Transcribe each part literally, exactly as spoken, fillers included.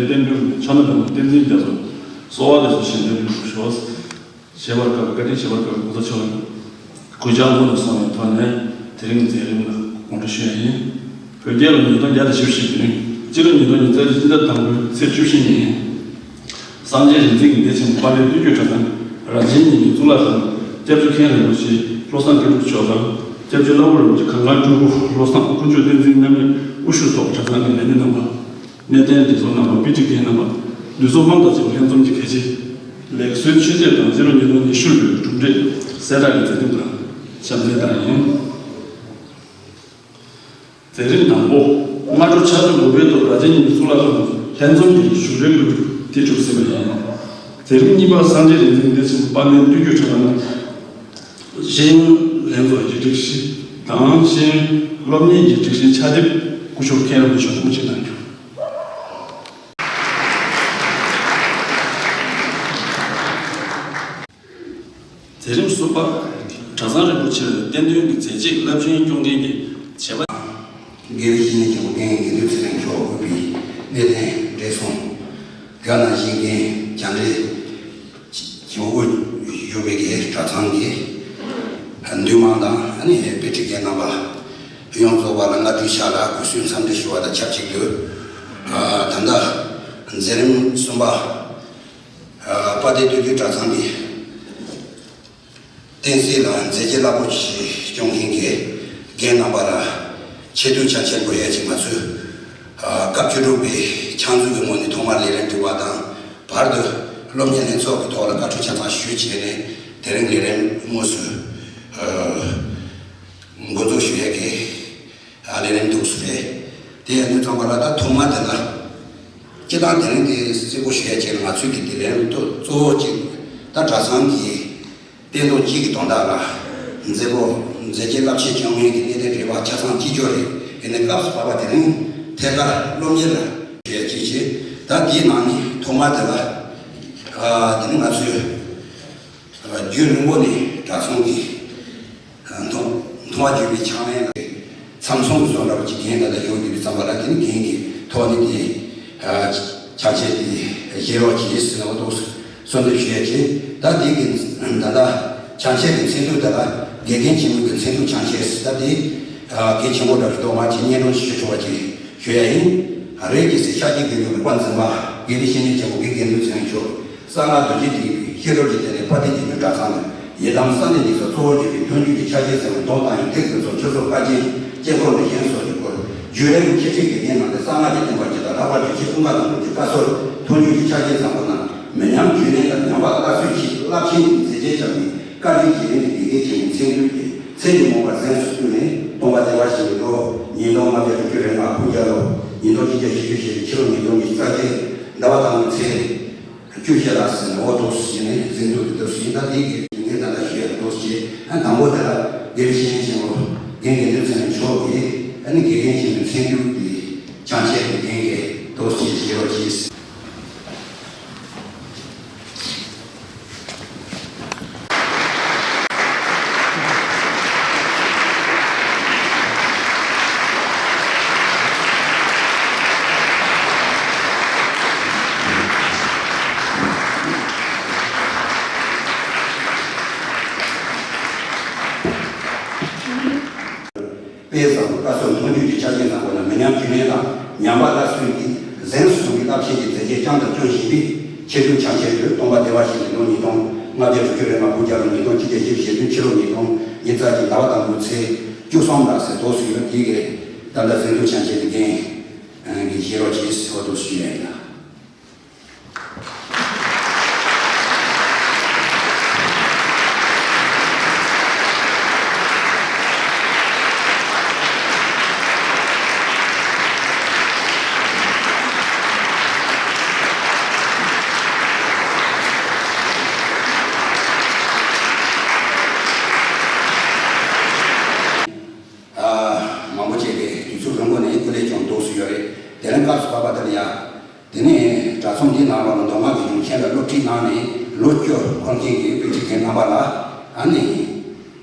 རྟེན་འབྲེལ་ཕྱག་ན་རྡོ་རྗེ་བསྟན་འཛིན་རྒྱ་མཚོ། གསོལ་བ་འདེབས་སོ་ཞེས་འདེབས་ཞུ་ཞུ། བྱེད་པར་དཀའ་བའི་བཀའ་དྲིན་ཆེ་བར་དཀའ་བའི་གོ་ས་མཆོག་གུས་ཕྱག་སྔོན་དུ་སོང་བའི་ཐོག་ནས་དེ་རིང་མཛད་རིམ་ལ་དགོངས་འགྲེལ་ཞུ་ཡ་ཡིན། བོད་རྒྱལ་ལོ་ཉིས་སྟོང་བརྒྱ་དང་བཞི་བཅུ་ཞེ་བདུན། སྤྱི་ལོ་ཉིས་སྟོང་ཉི་ཤུ་རྩ་གཅིག་སྤྱི་ཟླ་དང་པོའི་ཚེས་བཅུ་བཞི་ཉིན། སངས་རྒྱས་རིག་འཛིན་གྱི་སྡེ་ཆེན་པོ་དཔལ་ལྡན་བདུད་རྒྱུད་གྲྭ་ཚང་རྭ་ཅན་གཉིས་ཀྱི་གཙུག་ལག་ཁང་། སྐྱབས་རྗེ་མཁན་རིན་པོ་ཆེ་བློ་བཟང་དགེ་ལེགས་མཆོག་དང་། སྐྱབས་རྗེ་བླ་བོ་རིན་པོ་ཆེ་གངས་དཀར་སྤྲུལ་སྐུ་བློ་བཟང་དཀོན་མཆོག་བསྟན་འཛིན་རྣམ་གཉིས་དབུ་བཞུགས་ཐོག་གྲྭ་ཚང་གི་ལས་སྣེ་རྣམ་པ། གནས་བརྟན་སྡེ་ཚོགས་རྣམ་པ། དཔེ་ཁྲིད་མཁན་རྣམ་པ། ལུས་སྲོག་དམངས་དང་བཅས་པའི་ལྷན་འཛོམས་ཀྱི་གལ་ཆེ། ལེགས་གསོལ་མཆོད་རྫས་དང་རྗེ་རོ་ཉིས་སྟོང་ཉི་ཤུ་ལོའི་གྲུབ་འབྲས་གསལ་བསྒྲགས་ཀྱི་མཛད་རིམ་ཁག་གཤམ་གསལ་ལྟར་ཡིན། མཛད་རིམ་དང་པོ། སྔ་དྲོ་ཕྱག་ཚོད་དགུ་པའི་ཐོག་རྭ་ཅན་གཉིས་ཀྱི་གཙུག་ལག་ཁང་དུ་ལྷན་འཛོམས་ཀྱི་བཞུགས་གྲལ་དགོན་སྒྲུབ་དེ་གྲུབ་ཟིན་པ་ཡིན། མཛད་རིམ་གཉིས་པ། སངས་རྒྱས་རིག་འཛིན་སྡེ་ཆེན་པོ་དཔལ་ལྡན་བདུད་རྒྱུད་གྲྭ་ཚང་ནས། ཤེས་ཡོན་ལྷན་ཚོགས་ཀྱི་སྒྲིག་གཞི་དང་། ཤེས་ཡོན་སློབ་གཉེར་གྱི་སྒྲིག་གཞིའི་ཕྱག་དེབ་སྐུ་ཞབས་མཁན་རིན་པོ་ཆེ་ཐུགས་རྗེ་གནང་རྒྱུ། མཛད་རིམ་གསུམ་པ། གྲྭ་ཚང་རིན་པོ་ཆེར་བསྟན་དོན་གྱི་མཛད་རྗེས་རླབས་ཆེན་སྐྱོང་མཁན་གྱི་བྱེད་པ། དགེ་བའི་བཤེས་གཉེན་ཆེན་པོ་རྒན་དགེ་འདུན་ཚེ་རིང་མཆོག་དབུས་པའི་གནས་བརྟན་བགྲེས་སོང་། དེ་ག་ནང་བཞིན་རྒན་བྱང་འདྲེན་ཆེན་པོ་བཞུགས་པའི་གི་གྲྭ་ཚང་གི་འདུས་མང་དང་། ཨ་ནི་དཔེ་ཁྲིད་མཁན་རྣམ་པ་ཡོངས་རྫོགས་པ་ལ་སྔ་དྲོའི་ཞག་ལ་གུས་གསོལ་འཚམས་འདྲི་ཞུ་བ་དང་ཆབས་ཅིག་ཏུ། ཨ། ད་ལྟ་མཛད་རིམ་གསུམ་པ། ཨ། དཔལ་ལྡན་བདུད་རྒྱུད་གྲྭ་ཚང་གི་བསྟན་སྲིད་ལ་མཛད་རྗེས་རླབས་པོ་ཆེ་སྐྱོང་མཁན་གྱི་རྒན་རྣམ་པ་ལ་ཆེ་བསྟོད་ཕྱག་འཚལ་འབུལ་ཡ་ཅིག་ང་ཚོས། ཨ། སྐབས་བཅུ་དྲུག་པའི་ཕྱག་མཛོད་ཀྱི་ངོས་ནས་ཐོག་མར་ལས་རིམ་སྒྲིག་པ་དང་། བར་དུ་སློབ་གཉེར་ལྷན་ཚོགས་ཀྱི་ཐོག་ལ་བཀའ་འཁྲོལ་ཆ་ཚང་ཞུས་བྱས་ནས་དེ་རིང་ལས་རིམ་དངོས་སུ། ཨ། འགོ་འཛུགས་ཞུ་ཡ་གི། ཨ། ལས་རིམ་འདུག་སེ་རེད། དེ་ཡང་དུས་ཚང་པ་ལ་ད་ཐོག་མ་དེ་ལ། སྤྱིར་བཏང་དེ་རིང་དེ་གསལ་པོ་ཞུ་ཡ་བྱས་ན། ང་ཚོའི་གི་དེ་ལས་རིམ་གཙོ་གཙོ་བོ་གཅིག་ད་གྲྭ་ཚང་གི་བསྟན་དོན་སྤྱི་གི་དོན་དག་ལ་མཛད་པོ་མཛད་རྗེས་རླབས་ཆེན་བསྐྱངས་མཁན་གྱི་གནས་བརྟན་བགྲེས་པ་ཆ་ཚང་གཅིག་གྱུར་རེད། དེ་ནས་སྐབས་སུ་བབས་པ་དེ་རིང་ཐད་ཀར་སློབ་གཉེར་ལ་ཞུ་ཡ་གཅིག་བྱས། ད་དེའི་ནང་ནས་ཐོག་མ་དེ་ལ། ཨ། དེ་ནི་ང་ཚོས། རྒྱུན་རིང་པོ་ནས་གྲྭ་ཚང་གི་མཐོང་མཐོང་བ་བརྒྱུད་པའི་ཕྱག་ལེན་ལ་ཚང་ཚོང་གི་བཟོ་འདྲ་བ་ཅིག་རྒན་ད་ལྟ་ཡོང་བསྡད་པའི་ཙམ་པ་ལ། དེ་ནི་རྒན་གྱི་ཐོག་ནས་དེ། ཨ། ཕྱག་འཚལ་དེ་བཞེས་རོགས་གྱིས་ཟེར་ནས་འོ་ཐོག་གསོལ་འདེབས་ཞུ་ཡ་བྱས། ད་དེ་གི་ད་ལྟ་ཕྱག་འཚལ་གྱི་མཚན་ཐོ་དེ་ལ་དགེ་རྒན་ཆེན་མོ་གི་མཚན་ཐོ་ཕྱག་འཚལ་ཟེར། ད་དེ། ཨ། གལ་ཆེན་པོ་འདྲ་ཞིག་འདུག་ང་ཚོས་སྙན་སྒྲོན་ཞུ་ཆོག་པ་ཅིག་ཞུ་ཡ་ཡིན། རེད་ཀྱི་ཟེར། ཤཱཀྱའི་དགེ་འདུན་གྱི་དཔལ་འཛིན་པ་དགེ་ལྡན་བཤེས་གཉེན་ཆེན་པོ་དགེ་རྒན་འདུས་ཚེ་རིང་མཆོག་གསང་སྔགས་རྡོ་རྗེ་གདན་གྱི་ཤེས་རབ་ཀྱི་སྟེང་ནས་དཔལ་ལྡན་བདུད་རྒྱུད་གྲྭ་ཚང་ནས་ཡི་དམ་གསང་གནས་ཉི་ཤུ་རྩ་གཙོ་བོར་གྱུར་པའི་མཐོང་ཆོས་ཀྱི་ཕྱག་རྒྱའི་མཚན་ལ་གདོང་བཏང་ཡང་ཐེག་དམན་ཚོགས་ཆོས་ཚོགས་བཀའ་རྒྱའི་དཀྱིལ་འཁོར་ནས་གཞན་སོགས་ཀྱི་སྐོར། རྒྱུད་རིམ་ཁྱད་ཆོས་ཀྱི་རྒྱན་རྣམས་ཏེ། གསང་སྔགས་ཀྱི་བསྟན་པ་ཇི་ལྟར་ལྷག་པར་ཆོས་ཀྱི་ཀུན་དགའ་དང་པོ་གྱི་བཀའ་སྲོལ་མཐོང་ཆོས་ཀྱི་ཕྱག་རྒྱའི་མཚན་པོ་རྣམས་མི་ཉམས་རྒྱུན་གནས་དང་ཉམས་པ་སླར་གསོའི་ཆེད་རླབས་ཆེན་གྱི་མཛད་རྗེས་བཅངས་ནས། བཀའ་དྲིན་རྗེས་དྲན་གྱི་དགེ་རྒན་ཆེན་མོའི་མཚན་བསྟོད་ཀྱི་མཚན་གྱི་མོས་པ་གཟེངས་སུ་བསྟོད་ནས། སྟོན་པ་བདེ་བར་གཤེགས་པའི་ལོ་ཉིས་སྟོང་ལྔ་བརྒྱ་དྲུག་ཅུ་རེ་ལྔ་ཕོ་རྒྱལ་ལོ་ཉིས་སྟོང་གཅིག་བརྒྱ་བཞི་བཅུ་ཞེ་དྲུག་ཕྱི་ལོ་ཉིས་སྟོང་ཉི་ཤུ་རྩ་བརྒྱད་ཟླ་བ་དང་པོའི་ཚེས་བཅུ་བཞི་ལ་ཟེར་ནས་འོ་ཐོག་ཟེར་ནས་གཟེངས་བསྟོད་ཀྱི་ཐོག་ཟིན། ད་དེ་གི་ངས་ད་ལྟ་ཞུ་ཡ་ཐོག་ཟེར། ཨ། དང་པོ་དེ་ལ་དགེ་བའི་བཤེས་གཉེན་ཆེན་པོ་རྒན་དགེ་འདུན་ཚེ་རིང་མཆོག་གིས། ཨ་ནི་དགེ་རྒན་ཆེན་མོའི་མཚན་བསྟོད་དེ་ཕྱག་འཚལ་གྱི་རྒྱན་གྱི་ཐོག་ཟེར་ཞུ་རོགས་གྱིས། དཔལ་བཟང་པོའི་བཀའ་སྲོལ་མཐོང་ཆོས་ཀྱི་ཕྱག་རྒྱའི་མཚན་པོ་རྣམས་མི་ཉམས་རྒྱུན་གནས་དང་ཉམས་པ་སླར་གསོའི་གཟེངས་སུ་བཟུང་བའི་རླབས་ཆེན་གྱི་མཛད་རྗེས་བསྐྱངས་དང་སྐྱོང་བཞིན་པའི་ཆེད་དུ་ཕྱག་འཚལ་ཡོད། སྟོན་པ་བདེ་བར་གཤེགས་པའི་ལོ་ཉིས་སྟོང་ལྔ་བརྒྱ་དྲུག་ཅུ་རེ་ལྔ་ཕོ་རྒྱལ་ལོ་ཉིས་སྟོང་གཅིག་བརྒྱ་བཞི་བཅུ་ཞེ་བདུན་ཕྱི་ལོ་ཉིས་སྟོང་ཉི་ཤུ་རྩ་གཅིག་ཟླ་བ་དང་པོའི་ཚེས་བཅུ་གསུམ་ལ་ཟེར་ཐོག་ཟེར་ཡོད། དེ་གའི་ད་ལྟ་གཟེངས་བསྟོད་ཕྱག་འཚལ་གྱི་རྒན་གྱིས་བཞེས་རོགས་གྱིས་ཟེར་བ་ཐོག་ཞུ་ཡ་ཡིན་ལ། ཨ། མང་པོ་བྱས་ཏེ་དུས་ཚོད་རིང་པོ་ནས་སྐུ་ལས་ཀྱང་ལྡོག་སུ་ཡོད་རེད། དེ་རིང་སྐབས་སུ་བབས་པ་དེ་ལ་ཡ། དེ་ནས་གྲྭ་ཚང་འདིའི་ནང་ལོགས་ལ་མདོ་སྔགས་ཀྱི་གཞུང་ཆེན་ལ་སློབ་ཁྲིད་གནང་ནས་ལོ་བཅུ་འཁོར་མཁན་གྱི་དཔེ་ཁྲིད་མཁན་རྣམ་པ་ལ་ཨ་ནི་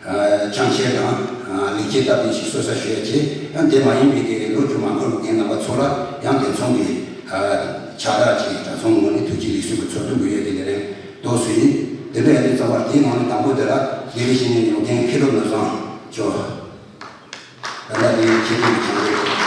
ཕྱག་འཚལ་དང་ལེགས་སྐྱེས་སྟབས་བདེ་ཞིག་གསོལ་ས་ཞུ་ཡ་བྱས། ཡང་དེ་མ་ཡིན་པའི་གི་ལོ་བཅུ་མ་འཁོར་བའི་རྒན་རྣམ་པ་ཚོ་ལ་ཡང་དེ་མཚུངས་ཀྱི་ ཕྱག་རྟགས་ཀྱི་གྲྭ་ཚང་ངོས་ནས་ཐུགས་རྗེ་ལེགས་གསོལ་གྱི་ཚོགས་འདུ་འགོ་ཡས་དེ་ལས་རིང་ཏོག་ཙམ་ཡིན། དེ་འདྲ་ཡིན་དུས་ཙམ་པར་དེའི་ནང་ནས་དང་པོ་དེ་ལ་དགེ་བའི་བཤེས་གཉེན་ཡོངས་འགན་མཁས་གྲུབ་ནོར་བཟང་མཆོག་ད་ལྟ་དེའི་ཆེད་དུ་བྱུང་བའི།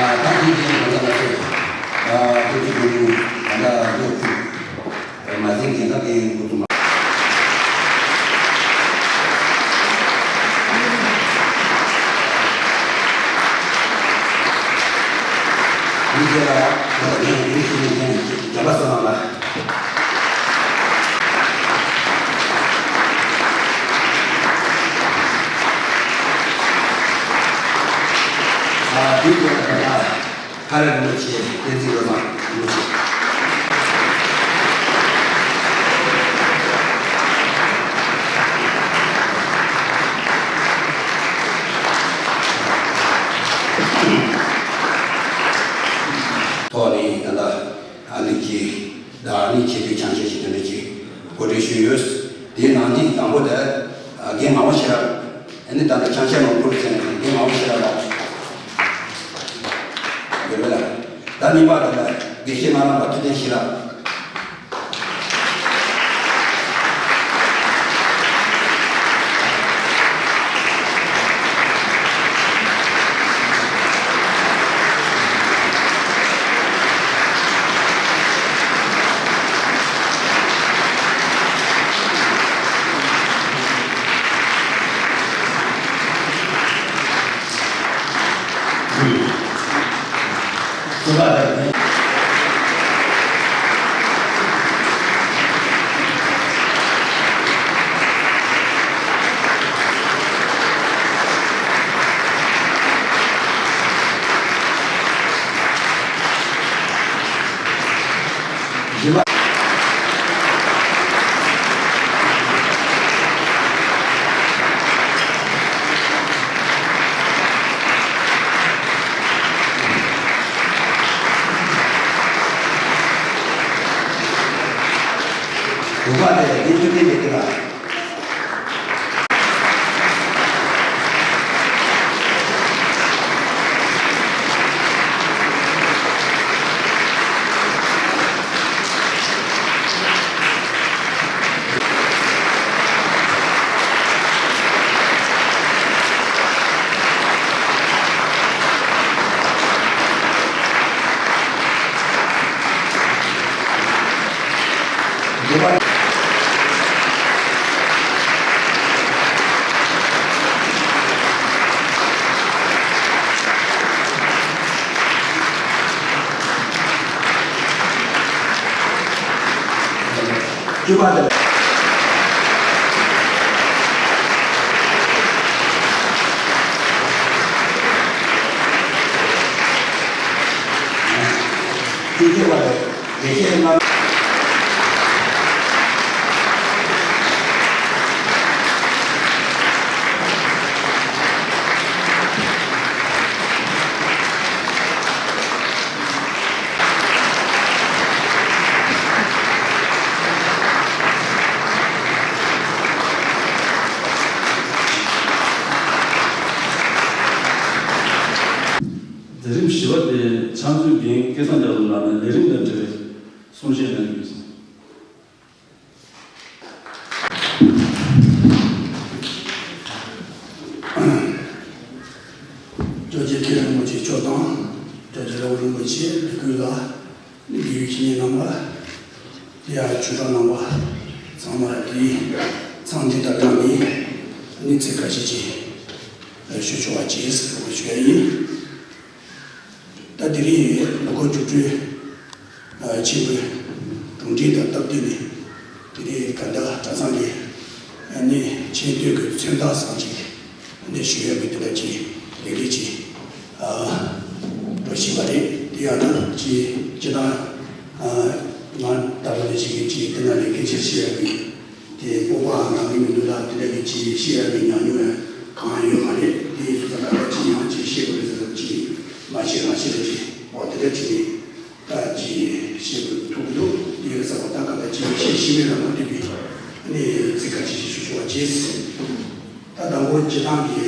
ད་དེ་རྗེས་ང་ཚོ་ལ་ཚོ་ཐུགས་རྗེ་ཆེ། ད་ལྟ་མཛད་ཁུལ་མ་ཟིན་ངེས་ལ་ཕན་ཡོན་འགོ་ཚུགས་མ། ཡིན་ཟེར་ལ་ད་ལྟ་ངས་ཡིན་ཞུ་ནས་ཀྱང་རྒྱ་པ་སོང་ལ། ཨ་དེ་ཡིན་ལ་ད་ལྟ། ཧ་ར་རིན་པོ་ཆེ་བསྟན་འཛིན་སྒྲོལ་མ་རིན་པོ་ཆེ། ཐོག་ནས་ད་ལྟ་ཨ་ནི་ཀྱི་ད་ཨ་ནི་ཆེ་བསྟོད་ཆང་བཤད་ཅིག་དེ་འདྲ་ཅིག་གོ་སྒྲིག་ཞུས་ཡོད། དེའི་ནང་ནས་དང་པོ་དེ་རྒན་ངག་དབང་ཤེས་རབ། ཨ་ནི་ད་ལྟ་ཆང་བཤད་ནང་ཁུལ་ཟེར་ནས་རྒན་ངག་དབང་ཤེས་རབ་ལགས། ཡོད་པ་ལ། ད་གཉིས་པ་དེ་ལ་དགེ་བཤེས་ངག་དབང་པ་ཐུབ་བསྟན་ཤེས་རབ། དགོན་པ་དེ་ཡིན་ཚུལ་བསྟན་པའི་སྐད་ལ། ཡིན། སྐལ་བཟང་རྒྱ་མཚོ་ལགས་ནས་ལས་རིམ་དང་འབྲེལ་བའི་གསུང་བཤད་གནང་རྒྱུ་ཡིན། ཇོ་རྗེ་མཁན་རིན་པོ་ཆེ་མཆོག་དང་། ཇོ་རྗེ་རི་བོ་རིན་པོ་ཆེ་ལས་འགུལ་ལ། དགེ་བའི་བཤེས་གཉེན་རྣམ་པ། དེ་ཡང་ཆོས་གྲོགས་རྣམ་པ། ཚང་མ་དེའི་མཚམས་འདི་དང་སྦྲགས་ནས་ནི་ཚིག་ཁ་ཤས་ཅིག་ཞུ་ཆོག་པ་བྱས་ཟེར་བ་ཞུ་ཡ་ཡིན། ད་དེ་རིང་ལོ་འཁོར་བཅུ་དྲུག་ཆེན་པོའི་གྲུབ་འབྲས་དང་སྟབས་བསྟུན་ནས་དེ་རིང་ག་ད་གྲྭ་ཚང་གི་ནི་ཆེས་མཐོའི་གི་མཚན་རྟགས་སམ་ཅིག་ནས་ཞུ་ཡ་གི་དེ་འདྲ་ཅིག་ལས་ཀའི་ཅིག་འགྲོ་བཞིན་པ་རེད། དེ་ཡང་ན་ཅིག་སྤྱི་བཏང་ང་ད་ལོ་ནས་ཅིག་གི་ཅིག་དེ་ན་ལས་ཀའི་ཅིག་བཤད་ཡ་གི་དེ་སྤོབས་པའང་ནང་གི་མི་འདུག་ལ། དེ་འདྲ་གི་ཅིག་བཤད་ཡ་གི་ཉམས་མྱོང་ཡང་གང་ཡོད་མ་རེད། དེ་ཡིན་ཙང་ད་ཅིག་ཡང་ཅིག་བཤད་དགོས་རེད་ཟེར་ཙང་ཅིག་མ་བཤད་རང་བཤད་རེད། ཅིག་འོ་དེ་འདྲ་ཅིག་ནས། ད་ཅི་ཞེས་པའི་ཐུགས་འདུག་དེ་ཡིན་ཙང་ད་ག་ད་ཅི་ཞེས་ཤི་བའི་ལམ་ལ་འདུས་པའི་ནི་ཚིག་ཁ་ཅི་ཞིག་ཞུ་ཆོག་པ་བྱས། ད་དང་པོ་སྤྱི་བཏང་གི་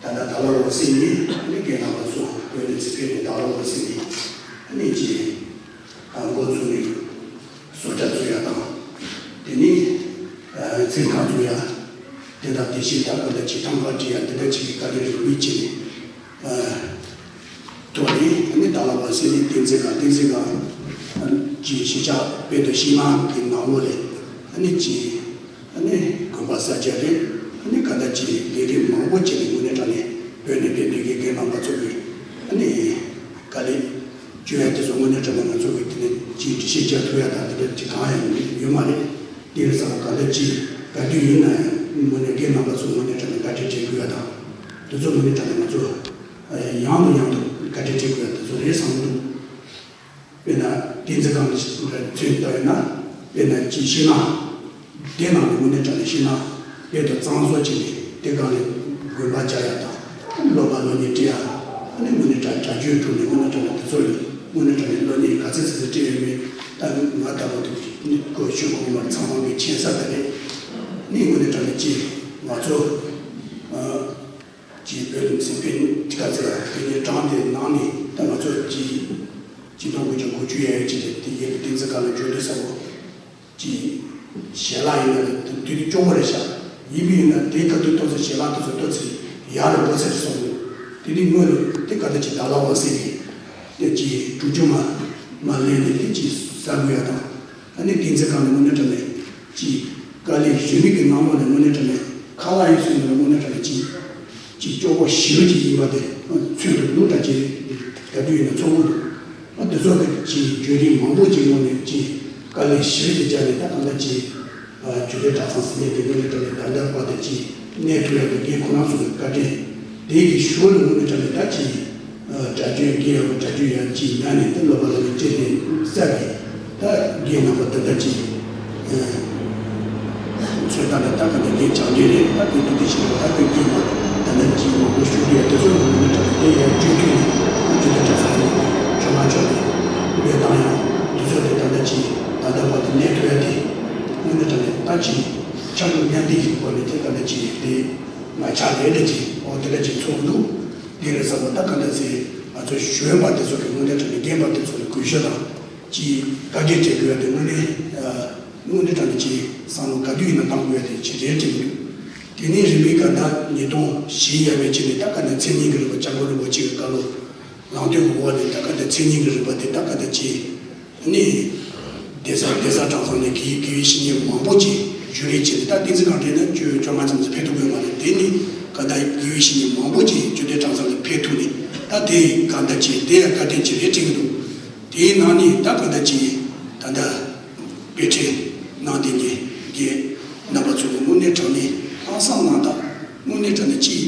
ད་ལྟ་ད་ལོ་བ་སི་ནི་ནི་རྒན་རྣམ་པ་ཚོ་བོད་ནས་ཚིག་ཕེབས་ནས་ད་ལོ་བ་སི་ནི་ནི་ཅི་འགོ་བཙུགས་ནས་བཟོ་གྲྭ་བཙུགས་ཡ་དང་། དེ་ནི་ཚིག་ཁང་བཙུགས་ཡ། དེ་དང་དེ་བཞིན་ད་ག་ད་ཅི་ཐང་ག་བྲིས་ཡ་དེ་འདྲ་ཅིག་གི་བཀའ་དྲིན་རེ་བ་བྱས་ནས། ཐོག་ནས་ཨ་ནི་ད་ལ་བ་སེ་ནི་བསྟན་འཛིན་སྒང་བསྟན་འཛིན་སྒང་གི་གཞིས་ཆགས་དཔེ་དང་ཤིང་ནགས་ཀྱི་ནང་ལོགས་ལས་ཨ་ནི་ཅི་ཨ་ནི་དགོན་པ་གསར་རྒྱག་རེད། ཨ་ནི་ག་འདྲ་ཅི་ལས་རིམ་མང་པོ་ཅིག་ནི་དངོས་གནས་དྲང་གནས་བོད་ནས་ཕེབས་པའི་དགེ་རྒན་རྣམ་པ་ཚོ་གིས་ཨ་ནི་དཀའ་ལས་སྤྱོད་ཡ་དེ་ཚོ་དངོས་གནས་དྲང་གནས་ང་ཚོ་གིས་དེ་ནས་ཅི་འགྲེལ་བཤད་རྒྱག་ཐུབ་ཡ་དང་དེ་འདྲ་ཅི་གང་ཡང་ཡོད་མ་རེད། དེ་རེད་ཙང་ག་འདྲ་ཅི་ག་དུས་ཡིན་ན་ཡང་དངོས་གནས་རྒན་རྣམ་པ་ཚོ་དངོས་གནས་དྲང་གནས་བཀའ་དྲིན་དྲན་དགོས་ཡ་དང་དེ་ཚོ་དངོས་གནས་དྲང་གནས་ང་ཚོ། ཡང་དང་ཡང་དུ་བཀའ་དྲིན་དྲན་དགོས་ཡ་དེ་ཚོ་རེད་བསམ་གྱི་འདུག་དཔེར་ན་བསྟན་འཛིན་སྒང་ལ་ཚུད་ལྟ་ཡོད་ན། དཔེར་ན་ཅིག་ཤིང་ནགས་དེ་ནང་ལ་དངོས་གནས་དྲང་གནས་ཤིང་ནགས་དཔེ་དང་གཙང་བཟོ་བྱས་ནས་དེ་སྒང་ལ་དགོན་པ་རྒྱག་ཡ་དང་། སློབ་མ་སློབ་གཉེར་སྤྲད་ཡ། ཨ་ནི་དངོས་གནས་དྲང་གྲྭ་རྒྱུན་དྲུང་ནས་དངོས་གནས་དྲང་གནས་དེ་ཚོ་ལ་དངོས་གནས་དྲང་གནས་སློབ་གཉེར་ག་ཚད་ཚད་ཚད་སྤྲད་ཡོད་མེད་ད་ང་ལྟ་བུ་དེ་གོ་ཞུ་དགོས་མ་ཚང་མ་གི་མཁྱེན་གསལ་ལྟར་རེད། ནི་དངོས་གནས་དྲང་གནས་ཅིག་ང་ཚོ། ཅིག་བོད་ལུང་སེམས་དཔེ་ཁ་ཚ་དེ་ཉིད་གྲངས་དེ་ནང་ནས་ད་ང་ཚོ་ཅིག་ཅིག་སྟོང་དགུ་བརྒྱ་དགུ་བཅུ་ཡས་ཡས་ཅིག་དེ་དེ་ཡས་དེ་ཚོ་ག་ལ་འཇོག་དུས་ས་བོ་ཅིག་ཞལ་ལག་ཡིན་ན་དེ་དུས་དེ་སྐྱོ་བོ་རེད་ཤག་ཡིན་པ་ཡིན་ན་དེ་སྐབས་དུས་ཏོག་ཙམ་ཞལ་ལག་དེ་ཚོ་ཏོག་ཙམ་ཡག་རུ་འགྲོ་ཚར་སོང་། དེ་དུས་སྔོན་ལ་དེ་ག་ད་ཅིག་ད་ལ་བ་ཟེར་གི་དེ་ཅིག་དྲུག་ཅུ་མ་མ་ལེན་ནས་དེ་ཅིག་ཟ་དགོས་ཡ་དང་། ཨ་ནི་བསྟན་འཛིན་སྒང་ནས་དངོས་གནས་དྲང་གནས་ཅིག་དཀའ་ལས་རིམ་པའི་གི་ནང་ལོགས་ནས་དངོས་གནས་དྲང་གནས་ཁ་ལག་ཡིན་ཟེར་ནས་དངོས་གནས་དྲང་གནས་ཅིག་ཅིག་སྐྱོ་པོ་ཞེ་པོ་ཅིག་ཡིན་པ་དེ་མཚོན་དུ་འདུག་ད་ཅིག་ག་དུས་ཡིན་ན་ཚོར་གི་འདུག་ཨ་དེ་ཚོ་གི་ཅིག་བརྒྱུད་རིམ་མང་པོ་ཅིག་ངོས་ནས་ཅིག་དཀའ་ལས་ཞེ་པོ་ཅིག་བརྒྱབ་ནས་ད་གང་ལྟར་ཅིག་ཇོ་བོའི་གྲྭ་ཚང་ཟེར་ནས་དེ་དངོས་གནས་དྲང་གནས་ད་ལྟ་བར་དུ་ཅིག་གནས་ཐུབ་ཡ་དེ་རྒན་ཁོ་རང་ཚོ་གི་བཀའ་དྲིན་དེ་གི་ཞོར་ལ་དངོས་གནས་དྲང་གནས་ད་ཅིག་གྲྭ་རྒྱུན་དགེ་ཡག་པོ་གྲྭ་རྒྱུན་ཡང་ཅིག་ཉར་ནས་ད་སློབ་པ་ལ་ནི་སྤྲད་དེ་བསགས་ཀྱི་ད་དགེ་རྣམ་པ་ད་ལྟ་ཅིག་ཚོད་ལྟ་ལ་ད་ག་ནས་དགེ་བྱང་རྒྱུ་རེད། ད་དེ་དུས་དེ་ཞིག་ལ་ད་དེ་དགེ་མ་ད་ལྟ་ཅིག་མང་པོ་ཞུ་གི་ཡ་དེ་ཚོ་དངོས་གནས་དྲང་གནས་དེ་ཡང་རྒྱུན་མཐུད་ནས་ཇོ་བོའི་གྲྭ་ཚང་ནས་ཇོ་མ་ཇོ་ནས་བོད་དང་ཡང་དེ་ཚོ་དེ་ད་ལྟ་ཅིག་ད་ལྟ་བར་དུ་གནས་ཐུབ་ཡ་དེ་དངོས་གནས་དྲང་གནས་ད་ཅིག་ཆགས་སྒོ་མཉམ་འདེགས་ཀྱི་སྒོ་ནས་དེ་ད་ལྟ་ཅིག་དེ། ང་ཆ་དེ་འདྲ་ཅིག་འོ་དེ་འདྲ་ཅིག་ཚོར་འདུག་དེ་རེད་ཟེར་བ་ད་ག་འདྲ་ཟེར་ང་ཚོ་གཞོན་པ་དེ་ཚོ་གི་དངོས་གནས་དྲང་གནས་རྒན་པ་དེ་ཚོ་ལ་གུས་ཞབས་དང་ཅིག་བཀའ་དྲིན་དྲན་དགོས་ཡ་དེ་དངོས་གནས་དངོས་གནས་དྲང་གནས་ཅིག་བསམ་བློ་ག་དུས་ཡིན་ན་བཏང་དགོས་ཡ་དེ་ཅིག་རེད་དྲན་གྱི་འདུག་དེ་ནས་རིམ་པས་ག་ད་ཉིས་སྟོང་བཞི་ཡས་མས་ཅིག་ནས་ད་ག་ནས་མཚན་ཉིད་ཀྱི་རིག་པ་སྐྱབས་མགོན་རིན་པོ་ཆེ་གི་བཀའ་སློབ་ལམ་སྟོན་གྱི་འོག་ནས་ད་ག་ད་མཚན་ཉིད་ཀྱི་རིག་པ་དེ་ད་ག་ད་ཅིག་ནི། བསྡད་ས་བསྡད་ས་གྲྭ་ཚང་ནས་དགེ་དགེ་བའི་བཤེས་གཉེན་མང་པོ་ཅིག་བརྒྱུད་རིམ་བྱས་ནས་ད་བསྟན་འཛིན་སྒང་དེ་ནས་ཅོ་ཅོ་མ་ཙམ་ཙམ་ཕེབས་ཐུབ་ཀྱི་ཡོད་མ་རེད། དེ་ནི་ག་ད་དགེ་བའི་བཤེས་གཉེན་མང་པོ་ཅིག་ཅོ་དེ་གྲྭ་ཚང་ལ་ཕེབས་ཐུབ་ནས་ད་དེ་ག་ད་ཅིག་དེ་ཡང་བཀའ་དྲིན་ཅིག་རེད་དྲན་གྱི་འདུག་དེའི་ནང་ནས་ད་ག་ད་ཅིག་ད་ད་དཔེ་ཁྲིད་གནང་དེ་ནས་དགེ་རྣམ་པ་ཚོ་གི་དངོས་གནས་དྲང་གནས་ཧང་སང་གནང་དང་། དངོས་གནས་དྲང་གནས་ཅིག་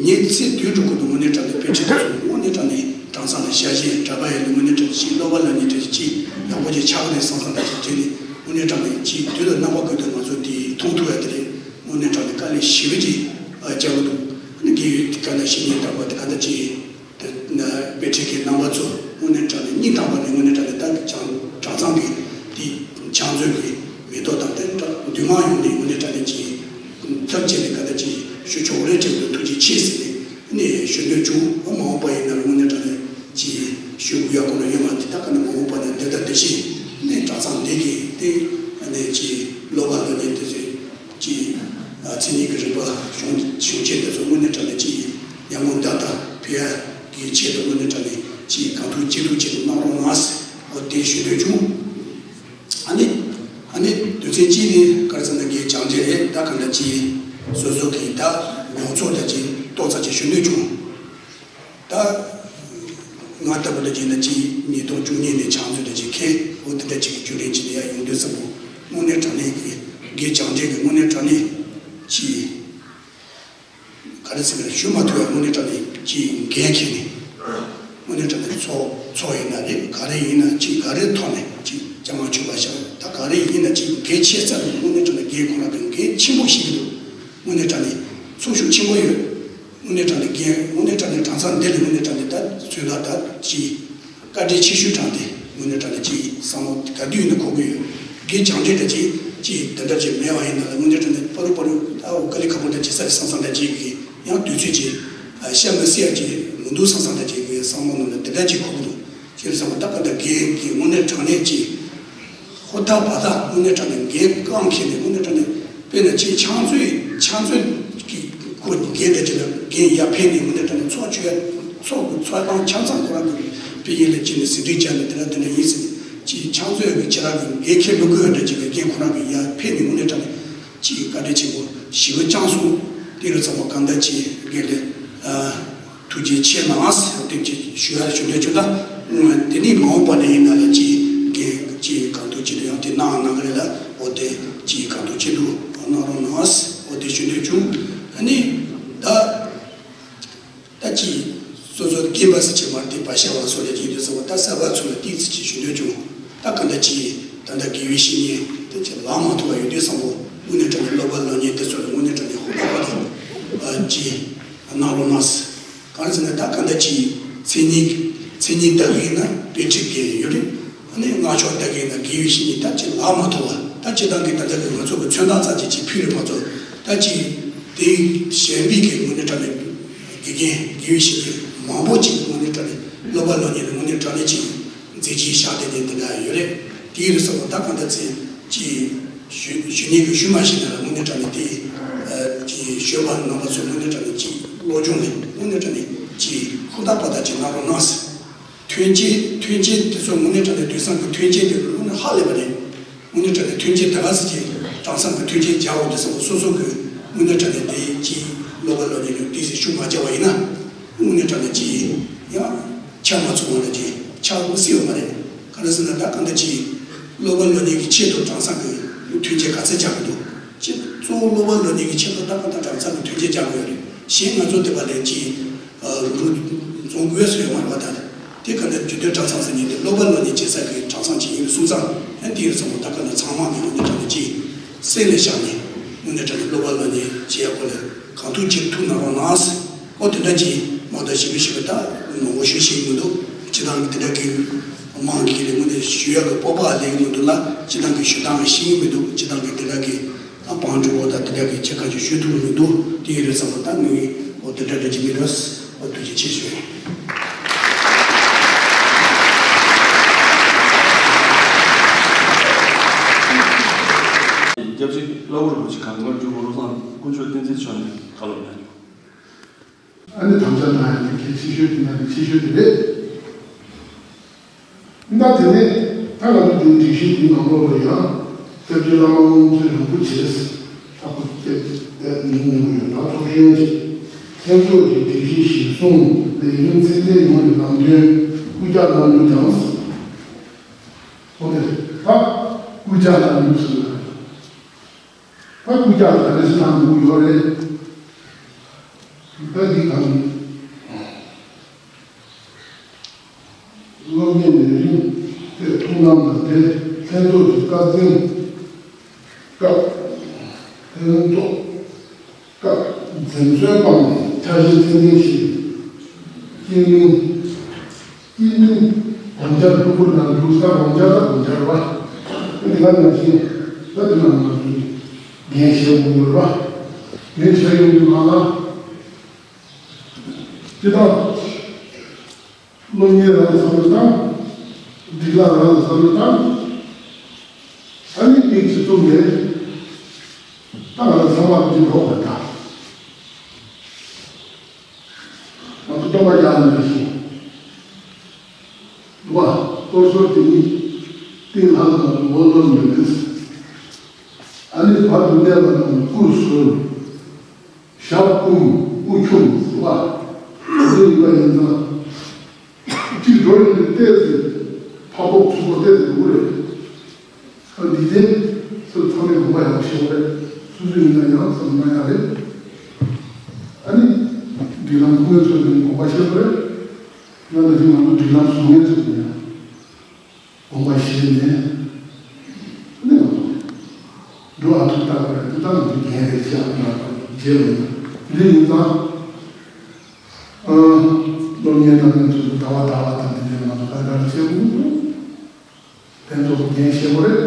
ཉིན་ཚེ་དུས་དྲུག་གི་དངོས་གནས་དྲང་གནས་དཔེ་ཁྲིད་དེ་ཚོ་དངོས་གནས་དྲང་གནས་གྲྭ་ཚང་ལ་ཞལ་བཞེས་གྲྭ་པ་ཡིན་ན་དངོས་གནས་དྲང་གནས་ཅིག་སློབ་པ་ལ་ནི་དྲང་གནས་ཅིག་ཡག་པོ་ཅིག་ཆགས་ནས་སང་སང་དྲང་གནས་དྲང་གནས་དངོས་གནས་དྲང་གནས་ཅིག་དུས་ལ་རྣམ་པ་ཀུན་ཏུ་ང་ཚོ་དེ་མཐོང་ཐུབ་ཡ་དེ་རེད། དངོས་གནས་དྲང་གནས་དཀའ་ལས་ཞེ་པོ་ཅིག་རྒྱག་གི་འདུག་ཨ་ནི་དགེ་བའི་ག་ན་བཤེས་གཉེན་དག་པ་དེ་ག་ད་ཅིག་དེ་ན་དཔེ་ཁྲིད་ཀྱི་རྣམ་པ་ཚོ་དངོས་གནས་དྲང་གནས་སྙིང་ཐག་པ་ནས་དངོས་གནས་དྲང་གནས་ད་བྱང་གྲྭ་ཚང་གི་དེ་ཕྱག་མཛོད་ཀྱི་མེ་ཏོག་དང་དེ་འདྲ་འདུས་མང་ཡོངས་ནས་དངོས་གནས་དྲང་གནས་ཀྱི་ཐབས་བྱས་ནས་ག་ད་ཅིག་ཞུ་ཆོག་རེད་དྲན་དུ་ཐུགས་རྗེ་ཆེ་ཟེར་ནས་ནས་ཞུ་འདོད་བྱུང་། ཨ་མ་འོངས་པ་ཡིན་ན་དངོས་གནས་དྲང་གནས་ཀྱི་ ཞུ་དགོས་ཡག་གོ་ནོ་ཡོད་མ་རེད། ད་ག་ནས་མ་འོངས་པ་ནས་འདི་ལྟར་དེ་བཞིན་ནས་གྲྭ་ཚང་འདི་གི་དེ་ནས་ཀྱི་སློབ་པ་སློབ་གཉེར་དེ་ཚོས་ཀྱི་མཚན་ཉིད་ཀྱི་རིག་པ་གཞུང་གཞུང་ཆེན་དེ་ཚོ་དངོས་གནས་དྲང་གནས་ཀྱི་ཉམས་མྱོང་འདི་དག་ཕུལ་ཡག་གི་ཆེད་དུ་དངོས་གནས་དྲང་གནས་ཀྱི་གང་ཐུབ་ཅི་ཐུབ་ཆེད་དུ་གནང་རོགས་གནང་ཟེར་འོ་དེ་ཞུ་འདོད་བྱུང་། ཨ་ནི་ཨ་ནི་དོན་ཚན་གཅིག་ནི་ག་རེ་ཟེར་ན་འགན་སྦྱང་འབྲས་རེད། ད་གང་འདྲ་ཅི་སོ་སོ་གི་ད་མྱོང་ཚོར་ད་ཅི་ཏོག་ཙམ་ཅིག་ཞུ་འདོད་བྱུང་། ད་ང་ལྟ་བུ་ལ་ཅི་ན་ཅི་ཉིས་སྟོང་བཅུ་གཉིས་ནས་ཕྱག་མཛོད་ད་ཅི་ཁེ་འོ་དེ་འདྲ་ཅིག་གི་བརྒྱུད་རིམ་ཅིག་ནས་ཡར་ཡོང་དུས་ཙམ་པོ་དངོས་གནས་དྲང་གནས་ཀྱི་འགན་སྦྱང་འབྲས་ཀྱི་དངོས་གནས་དྲང་གནས་ཅི། ག་རེ་ཟེར་ན་ཞུ་མ་ཐུབ་པའི་དངོས་གནས་དྲང་གནས་ཀྱི་འགན་འཁྱེར་ནས། དངོས་གནས་དྲང་གནས་ཚོགས་ཚོགས་ཡིན་ན་རེད། ག་རེ་ཡིན་ན་ཅིག་ག་རེ་ཐོག་ནས་ཅིག་བཅའ་མར་ཆོད་པ་བཞག་ད་ག་རེ་ཡིན་ན་ཅིག་འགན་ཆེ་ས་རེད། དངོས་གནས་དྲང་གནས་འགན་ཁོ་རང་གི་འགན་ཆེན་པོ་ཞིག་འདུག་དངོས་གནས་དྲང་གནས་ཚོགས་ཤུགས་ཆེན་པོ་ཡོད། དངོས་གནས་དྲང་གནས་འགན་དངོས་གནས་དྲང་གནས་གྲྭ་ཚང་འདི་ལ་དངོས་གནས་དྲང་གནས་ད་ཚོད་ལྟ་ད་ཅིག་བཀའ་དྲིན་ཆེ་ཤོས་དྲངས་ཏེ་དངོས་གནས་དྲང་གནས་ཀྱི་བསམ་བློ་ག་དུས་ཡིན་ན་འཁོར་གྱི་ཡོད། འགན་སྦྱང་འབྲས་འདྲ་ཅིག་ཅིག་འདི་འདྲ་ཅིག་མེད་པ་ཡིན་ན་ལ་དངོས་གནས་དྲང་གནས་པ་རུ་པ་རུ་ཨ་འོ་དཀའ་ལས་ཁག་པོ་འདྲ་ཅིག་ས་རེད་བསམ་བསམ་འདྲ་ཅིག་གི་ཡང་དུས་ཚོད་ཅིག་བཤད་མི་སྲིད་ཡ་ཅིག་མི་འདུག་བསམ་བསམ་འདྲ་ཅིག་གི་བསམ་བློ་ནང་ལ་འདི་འདྲ་ཅིག་འཁོར་གྱི་འདུག་ཅེས་བསམ་པ་ད་ག་འདྲ་འགན་གྱི་དངོས་གནས་དྲང་གནས་ཅིག་ཧུར་ཐག་བ་ཐག་དངོས་གནས་དྲང་གནས་འགན་རྐང་འཁྱེར་ནས་དངོས་གནས་དྲང་གནས། དཔེར་ན་ཅིག་ཕྱག་མཛོད་ཕྱག་མཛོད་ཀྱི་སྐོར་གྱི་འགན་དེ་ཅིག་ལ་འགན་ཡར་འཕེན་ནས་དངོས་གནས་དྲང་གནས་ཚོགས་ཆོས་ཚོགས་ཀྱི་ཚོགས་ཁང་ཆ་ཚང་ཁོ་རང་གི་དཔེ་ཡིན་ལ་ཅིག་ནས་ཟིན་བྲིས་བྱས་ནས་དེ་འདྲ་དེ་འདྲ་ཡིན་ཟེར་ནས་ཅིག་ཕྱག་མཛོད་ཀྱི་ཁྱེད་རང་གི་འགན་འཁྱེར་མི་དགོས་འདྲ་ཅིག་གི་འགན་ཁོ་རང་གི་ཡར་འཕེན་ནས་དངོས་གནས་དྲང་གནས་ཅིག་བཀའ་དྲིན་ཆེན་པོ་ཞེ་པོ་བསྐྱངས་སོང་། དེ་རུ་ཚང་མ་གང་འདྲ་ཅིག་འགན་ལས། ཐུགས་རྗེ་ཆེ་གནང་ཟེར་དེ་ཅིག་ཞུ་ཡ་ཞུ་འདོད་བྱུང་ད། དེ་ནས་མ་འོངས་པ་ནས་ཡིན་ན་ལ་ཅིག་འགན་ཅིག་གང་ཐུབ་ཅིག་ཏུ་ཡང་དེ་གནང་གནང་གི་རེད་ལ་འོ་དེ་ཅིག་གང་ཐུབ་ཅིག་ཏུ་གནང་རོགས་གནང་ཟེར་འོ་དེ་ཞུ་འདོད་བྱུང་། ཨ་ནི་ད་ད་ཅིག་སོ་སོ་རྒན་པ་ཟེར་ཅིག་མར་དེ་བ་ཤ་བ་སོ་ལས་ཅིག་དུས་ཚོད་ད་གསར་པ་ཚོ་ལ་ཏིག་ཙི་ཅིག་ཞུ་འདོད་བྱུང་། ད་ག་འདྲ་ཅིག་ད་ལྟ་དགེ་བའི་བཤེས་གཉེན་དེ་ཅིག་ལག་མ་ཐོགས་པ་ཡོད་དུས་བསམ་པོ་དངོས་གནས་དྲང་གནས་སློབ་པ་སློབ་གཉེར་དེ་ཚོ་ལ་དངོས་གནས་དྲང་གནས་ཧུར་ཐག་པ་དང་ཅིག་གནང་རོགས་གནང་ཟེར། གང་ཟེར་ན་ད་ག་འདྲ་ཅིག་མཚན་ཉིད་མཚན་ཉིད་ལྟ་གི་ཡིན་ན་དཔེ་ཁྲིད་མཁན་ཡོད་རེད། ཨ་ནི་སྔགས་ཕྱོགས་ལྟ་གི་ཡིན་ན་དགེ་བའི་བཤེས་གཉེན་ད་ཅིག་ལག་མ་ཐོགས་པ་ད་སྤྱིར་བཏང་གི་ད་ལྟ་གི་ང་ཚོ་གི་མཚོན་རྟགས་ཙམ་ཅིག་ཅིག་ཕུལ་རེད་མ་གཏོགས་ད་ཅིག་དེ་གཞན་པའི་གི་དངོས་གནས་དྲང་གནས་དགེ་རྒན་དགེ་བའི་བཤེས་གཉེན་མང་པོ་ཅིག་དངོས་གནས་དྲང་གནས་སློབ་པ་སློབ་གཉེར་དངོས་གནས་དྲང་གནས་ཅིག་མཛད་རྗེས་བཞག་བསྡད་མཁན་དེ་འདྲ་ཡོད་རེད། དེ་ཡིན་དུས་ཙམ་པ་ད་གང་ལྟར་ཚེ་ཅིག་ཞུ་ཞུ་སྙིང་གི་ཞུ་མ་ཤེས་ན་ལ་དངོས་གནས་དྲང་གནས་དེ་ཅིག་ཞོལ་པ་ནང་པ་ཚོ་དངོས་གནས་དྲང་གནས་ཅིག་སློབ་སྦྱོང་ལས་དངོས་གནས་དྲང་གནས་ཅིག་ཧུར་ཐག་པ་ཐག་ཅིག་གནང་རོགས་གནང་ཟེར། ཐོན་སྐྱེད་ཐོན་སྐྱེད་དེ་ཚོ་དངོས་གནས་དྲང་གནས་དུས་སང་གི་ཐོན་སྐྱེད་དེ་དངོས་གནས་ཧ་ལས་པ་རེད། དངོས་གནས་དྲང་གནས་ཐོན་སྐྱེད་ད་ག་ཟེ་ཅིག་གྲངས་ཚང་གི་ཐོན་སྐྱེད་བྱ་འོ་དེ་ཚོ་སོ་སོ་གི་དངོས་གནས་དྲང་གནས་དེ་ཅིག་སློབ་པ་སློབ་གཉེར་ལ་ཏིག་ཙི་ཤུགས་མ་རྒྱག་པ་ཡིན་ན་དངོས་གནས་དྲང་གནས་ཅིག་ཡང་ཆ་མ་ཚང་བ་ལ་ཅིག་ཆགས་མི་སྲིད་པ་མ་རེད། ག་རེ་ཟེར་ན་ད་གང་ལྟར་ཅིག་སློབ་པ་སློབ་གཉེར་གྱི་ཆེད་དུ་གྲངས་ཚང་གི་ཐོན་སྐྱེད་ག་ཚད་རྒྱག་གི་འདུག་ཅིག་གཙོ་བོ་སློབ་པ་སློབ་གཉེར་གྱི་ཆེད་དུ་ད་གང་ལྟར་གྲངས་ཚང་གི་ཐོན་སྐྱེད་རྒྱག་དགོས་རེད། གཞན་ང་ཚོ་དེ་པ་ལས་ཅིག་རུ་རྫོང་དགོས་སུ་ཡོང་བ་རེད་བ། ད་དེ་ག་ནས་རྒྱུ་དོན་གྲངས་ཚང་ཟེར་མཁན་དེ་སློབ་པ་སློབ་གཉེར་བྱེད་ས་གི་གྲངས་ཚང་ཅིག་ཡིན་པའི་སོང་ཙང་ཨ་དེ་ཡིན་ཙང་ད་ག་ནས་ཚང་མ་ནས་དངོས་གནས་དྲང་གནས་ཅིག་སེམས་ལ་བཞག་ནས་དངོས་གནས་དྲང་གནས་སློབ་པ་སློབ་གཉེར་བྱེད་ཡག་སྐོར་ལ་གང་ཐུབ་ཅིག་ཐུགས་གནང་རོགས་གནང་ཟེར། ཨོ་དེ་འདྲ་ཅིག་མ་གཏོགས་ཞིབ་ཞིབ་ད་མང་པོ་ཞུ་ཤེས་མི་འདུག་སྤྱི་བཏང་གི་དེ་འདྲ་གི་མང་གི་ལས་དངོས་གནས་ཞུ་ཡག་གི་སྤོབས་པ་ལས་མི་འདུག་ལ་སྤྱི་བཏང་གི་ཞུ་སྟངས་ཤེས་མི་འདུག་སྤྱི་བཏང་གི་དེ་འདྲ་གི་ད་བང་སྒྲིག་འོག་ད་དེ་འདྲ་གི་ཆེ་ཁ་ཅིག་ཞུ་ཐུབ་མི་འདུག་དེ་ཡིན་རེད་བསམ་པ་ད་ངས་འོ་དེ་འདྲ་འདྲ་ཅིག་མི་འདུག་འོ་ཐུགས་རྗེ་ཆེ་ཞུ། རྒྱབ་ཅིག་བླ་བོ་རིན་པོ་ཆེ་གང་ག་འགྲུལ་བློ་བཟང་དཀོན་མཆོག་བསྟན་འཛིན་མཆོག་ནས་བཀའ་སློབ་གནང་རྒྱུ། ཨ་ནི་དམ་བཅའ་གནང་ཡ་དེ་གལ་ཆེ་ཤོས་དེ་ནང་གི་ཆེ་ཤོས་དེ་རེད། ད་དེ་ནས་ད་ང་ཚོ་འདིའི་སྒྲིག་གཞི་འདིའི་ནང་ལོགས་ལ་ཡང་སྐྱབས་རྗེ་བླ་མ་དབུ་མཛད་རིན་པོ་ཆེས་ད་ཁོ་སྐད་མིང་ཉུང་ཉུང་ཡོད་ན་ཚོགས་གཞོན་གྱི་ལྷན་ཚོགས་ཀྱི་སྒྲིག་གཞི་གཞིར་བཟུང་ལས་རིམ་ཚད་ལྡན་ཡོང་བའི་ལམ་སྟོན་སྐུལ་ལྕག་གནང་རྒྱུ་དང་། ཁོ་ནས་ད་སྐུལ་ལྕག་གནང་རྒྱུ་ཟེར་ན། ད་སྐུལ་ལྕག་ག་རེ་ཟེར་ན་འདུག་ཡོད་རེད། ད་འདི་གང་སློབ་གཉེར་ལས་རིམ་དེ་ཐུགས་སྣང་དང་འབྲེལ་ལྷན་ཚོགས་ཀྱི་བཀའ་འཛིན་སྐབས་ལྷན་ཚོགས་སྐབས་འཛེམ་ཟོན་སྤངས་ནས་འཆར་གཞི་ཚད་ལྡན་ཞིག་དཀྱིལ་མིང་དཀྱིལ་མིང་དམ་བཅའ་ལྷུག་པོ་ནང་འཇུག་ས་དམ་བཅའ་ལ་དམ་བཅའ་རེད་བ། འདི་ག་ནང་བཞིན་ད་འདི་ནང་ང་ཚོས་འགན་བཞེས་དགོས་ཡོད་རེད་བ། འགན་བཞེས་ཡོང་དུས་ང་ལ་སྤྱི་བཏང་། སློབ་གཉེར་རང་ལ་བསམ་བློ་བཏང་། སྒྲིག་ལམ་རང་ལ་བསམ་བློ་བཏང་། ཨ་ནི་ཏིག་ཙི་བཙུམ་ནས་ད་ང་ཚང་མ་འདི་འགྲོ་དགོས་ད། ང་ཚོ་སྟོན་པ་རྒྱག་ནས་རེ་ཞིག་འདུག་བ། གཏོར་ཟོར་དེ་ཉིད་ཏིང་ལྷ་ལ་ངོ་ལོན་མི་ལེན། ཨ་ནི་བར་དུ་གནས་པ་རྣམས་སྐུར་གསོལ། ཞབས་བསྐུམ་དབུ་ཁྱུང་ཟེར་བ། འདི་ཡིན་པ་ཡིན་ཙང་། གཅིག་འགྲོ་ཡོང་དུས་ཏོག་ཙམ་ཕ་ཕོག་ཚུགས་པ་ཏོག་ཙམ་འདུག་རེད། ཨ་འདི་དེ་ཚོ་ཚང་མས་དགོངས་པ་ཡག་པོ་བཞེས་པ་རེད། སོ་སོ་ཡིན་ན་ཡང་བསམ་ན་ཡག་རེད། ཨ་ནི་སྒྲིག་ལམ་ཁུར་མཁན་ཚོ་ནས་དགོངས་པ་བཞེས་པ་རེད། ཡང་ན་ཅིག་ང་ཚོ་སྒྲིག་ལམ་བཟོ་མཁན་ཚོ་ནས་དགོངས་པ་བཞེས་ནས། ཨ་ནི་ང་ཚོ་འགྲོ་ཨ་ཐུར་ལྟ་དགོས་རེད། དེ་ལྟ་ང་ཚོ་འགན་རེད་ཅེས་ཨ་ནི་ང་ཚོ་བརྗེད་མེད། འདི་ཡིན་ཙང་། ཨ། སློབ་གཉེར་གནང་མཁན་ཚོ་ཟླ་བ་ཟླ་བ་དང་འདི་འདྲའི་ང་ཚོ་ཁ་ཁར་བྱེད་དགོས་འདུག་དེ་ཚོ་འགན་བཞེས་དགོས་རེད།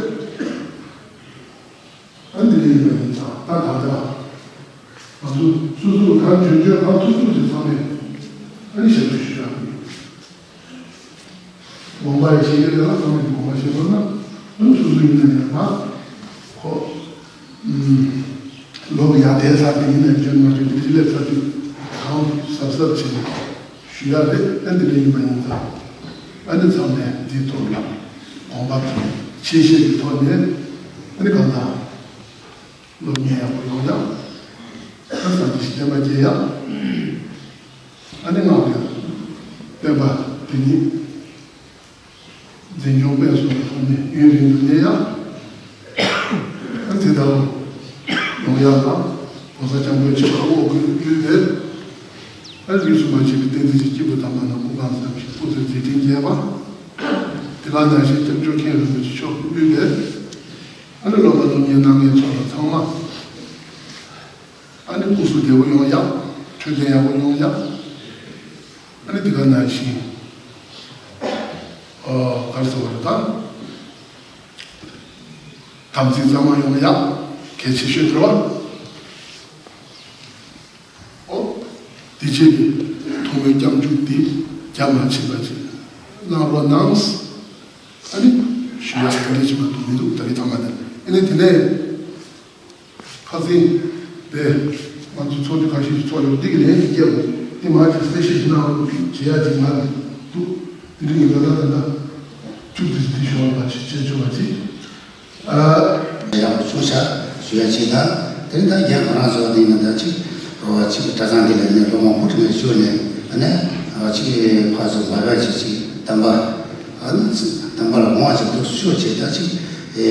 ཨ་འདི་འདྲ་ཡིན་པ་ཡིན་ཙང་ད་ད་ལྟ་ང་ཚོ་སོ་སོ་གང་འཇོན་འཇོན་གང་ཐུབ་ཐུབ་ཀྱི་ཚང་མས་ཨ་ནི་ཞབས་ཞུ་ཞུ་ཡག་ཡིན། དགོངས་པ་ཡི་ཞིག་ཡོད་ལ་ཚང་མས་དགོངས་པ་བཞེས་དགོས་ན་ཨ་ནི་སོ་སོ་ཡིན་ན་ཡང་ད་ཁོ། ལོ་ཡང་དེ་ཚར་དེ་ཡིན་ནའི་འཇོན་མ་འཇོན་དེ་སླེབས་ཚར་དུས་གང་གཟབ་གཟབ་བྱས་ནས་ཞུ་ཡག་རེད། ཨ་འདི་འདྲ་ཡིན་པ་ཡིན་ཙང་ཨ་ནི་ཚང་མས་འདིའི་ཐོག་ལ་དགོངས་པ་དང་ཆེ་བཞེས་ཀྱི་ཐོག་ནས་ཨ་ནི་གང་ལྟར་སློབ་གཉེར་ཡག་པོ་ཡོང་ཡག་ཨ་བསམ་གྱི་ཞིག་བསྟན་པ་རྒྱས་ཡག་ཨ་ནི་ངག་གི་བསྟན་པ་དེ་ཉིད། འཛིན་སྐྱོང་སྤེལ་གསུམ་གྱི་ཐོག་ནས་ཡུན་རིང་དུ་གནས་ཡག་ཨ་དེ་ལྟར་ཡོང་ཡག་ལ་༸གོང་ས་༸སྐྱབས་མགོན་ཆེན་པོ་དབུ་དགོས་ཀྱི་ཡོད་པས། ཨ་རིས་སུ་མ་ཆད་པའི་བསྟན་འཛིན་གྱི་སྐྱེས་བུ་དམ་པ་རྣམས་སྐུ་གང་བཟང་ཞིང་སྐུ་ཚེ་མཛད་འཕྲིན་རྒྱས་པ། དེ་ག་ནང་བཞིན་སྐྱབས་མཆོག་མཁན་རིན་པོ་ཆེ་མཆོག་དབུས་པས། ཨ་ནི་སློབ་པ་སློབ་གཉེར་གནང་མཁན་ཚོ་ལ་ཚང་མ། ཨ་ནི་སྐུ་གཟུགས་བདེ་པོ་ཡོང་ཡག་འཕྲོད་བསྟེན་ཡག་པོ་ཡོང་ཡག་ཨ་ནི་དེ་ག་ནང་བཞིན། ཨོ་ག་རེ་ཟེར་བ་རེད་ད། དམ་ཚིག་གཙང་མ་ཡོང་ཡག་གལ་ཆེ་ཤོས་དེ་རེད་བ། ཨོ། དེ་བྱས་ཏེ་ཐུགས་སྨོན་སྐྱབས་འཇུག་འདི་རྒྱ་མ་ཕྱིན་པ་ཅིག་གནང་རོགས་གནང་། ཨ་ནི་ཞུ་ཡག་ག་འདྲ་ཅིག་མ་གཏོགས་མི་འདུག་ད་རེས་ཐ་མ་དེ་ཨ་ནི་དེ་ནས་ཁ་སང་དེ་ང་ཚོ་ཚོགས་འདུ་ཁ་ཤས་ཤིག་ཚོགས་ཡོད་འདི་གི་ལན་ཞིག་བརྒྱབ་འདུག་དེ་མ་ཅིག་གསལ་བཤད་ཞིག་གནང་རོགས་བྱེད་ཡག་ཅིག་མ་འདུག་དེ་འདྲ་ཡིན་པ་ད་ད་ད་ཅུབ་ཙི་ཙི་ཞུ་བ་མ་བྱེད་ཅེས་བྱུང་བ་ཅིག་ཡག་པོ་བྱུང་ཤག་ཞུ་ཡ་ཅིག་དང་། དེ་ནི་ད་རྒན་ཁོ་རང་ཚོ་དེ་ཡིན་ན་ད་ཅིག་ཨོ་ཅིག་གི་གྲྭ་ཚང་འདི་ལ་ནས་ལོ་མང་པོ་དྲན་ཞུ་ནས་ཨ་ནི་ཨོ་ཅིག་གི་ཕར་ཚུར་མ་བས་ཅིག་ཅིག་དམ་པ་ཨ་ནི་དམ་པ་ལ་དགོངས་པ་ཅིག་འདུག་ཞུ་བྱས་ད་ཅིག་ཨེ་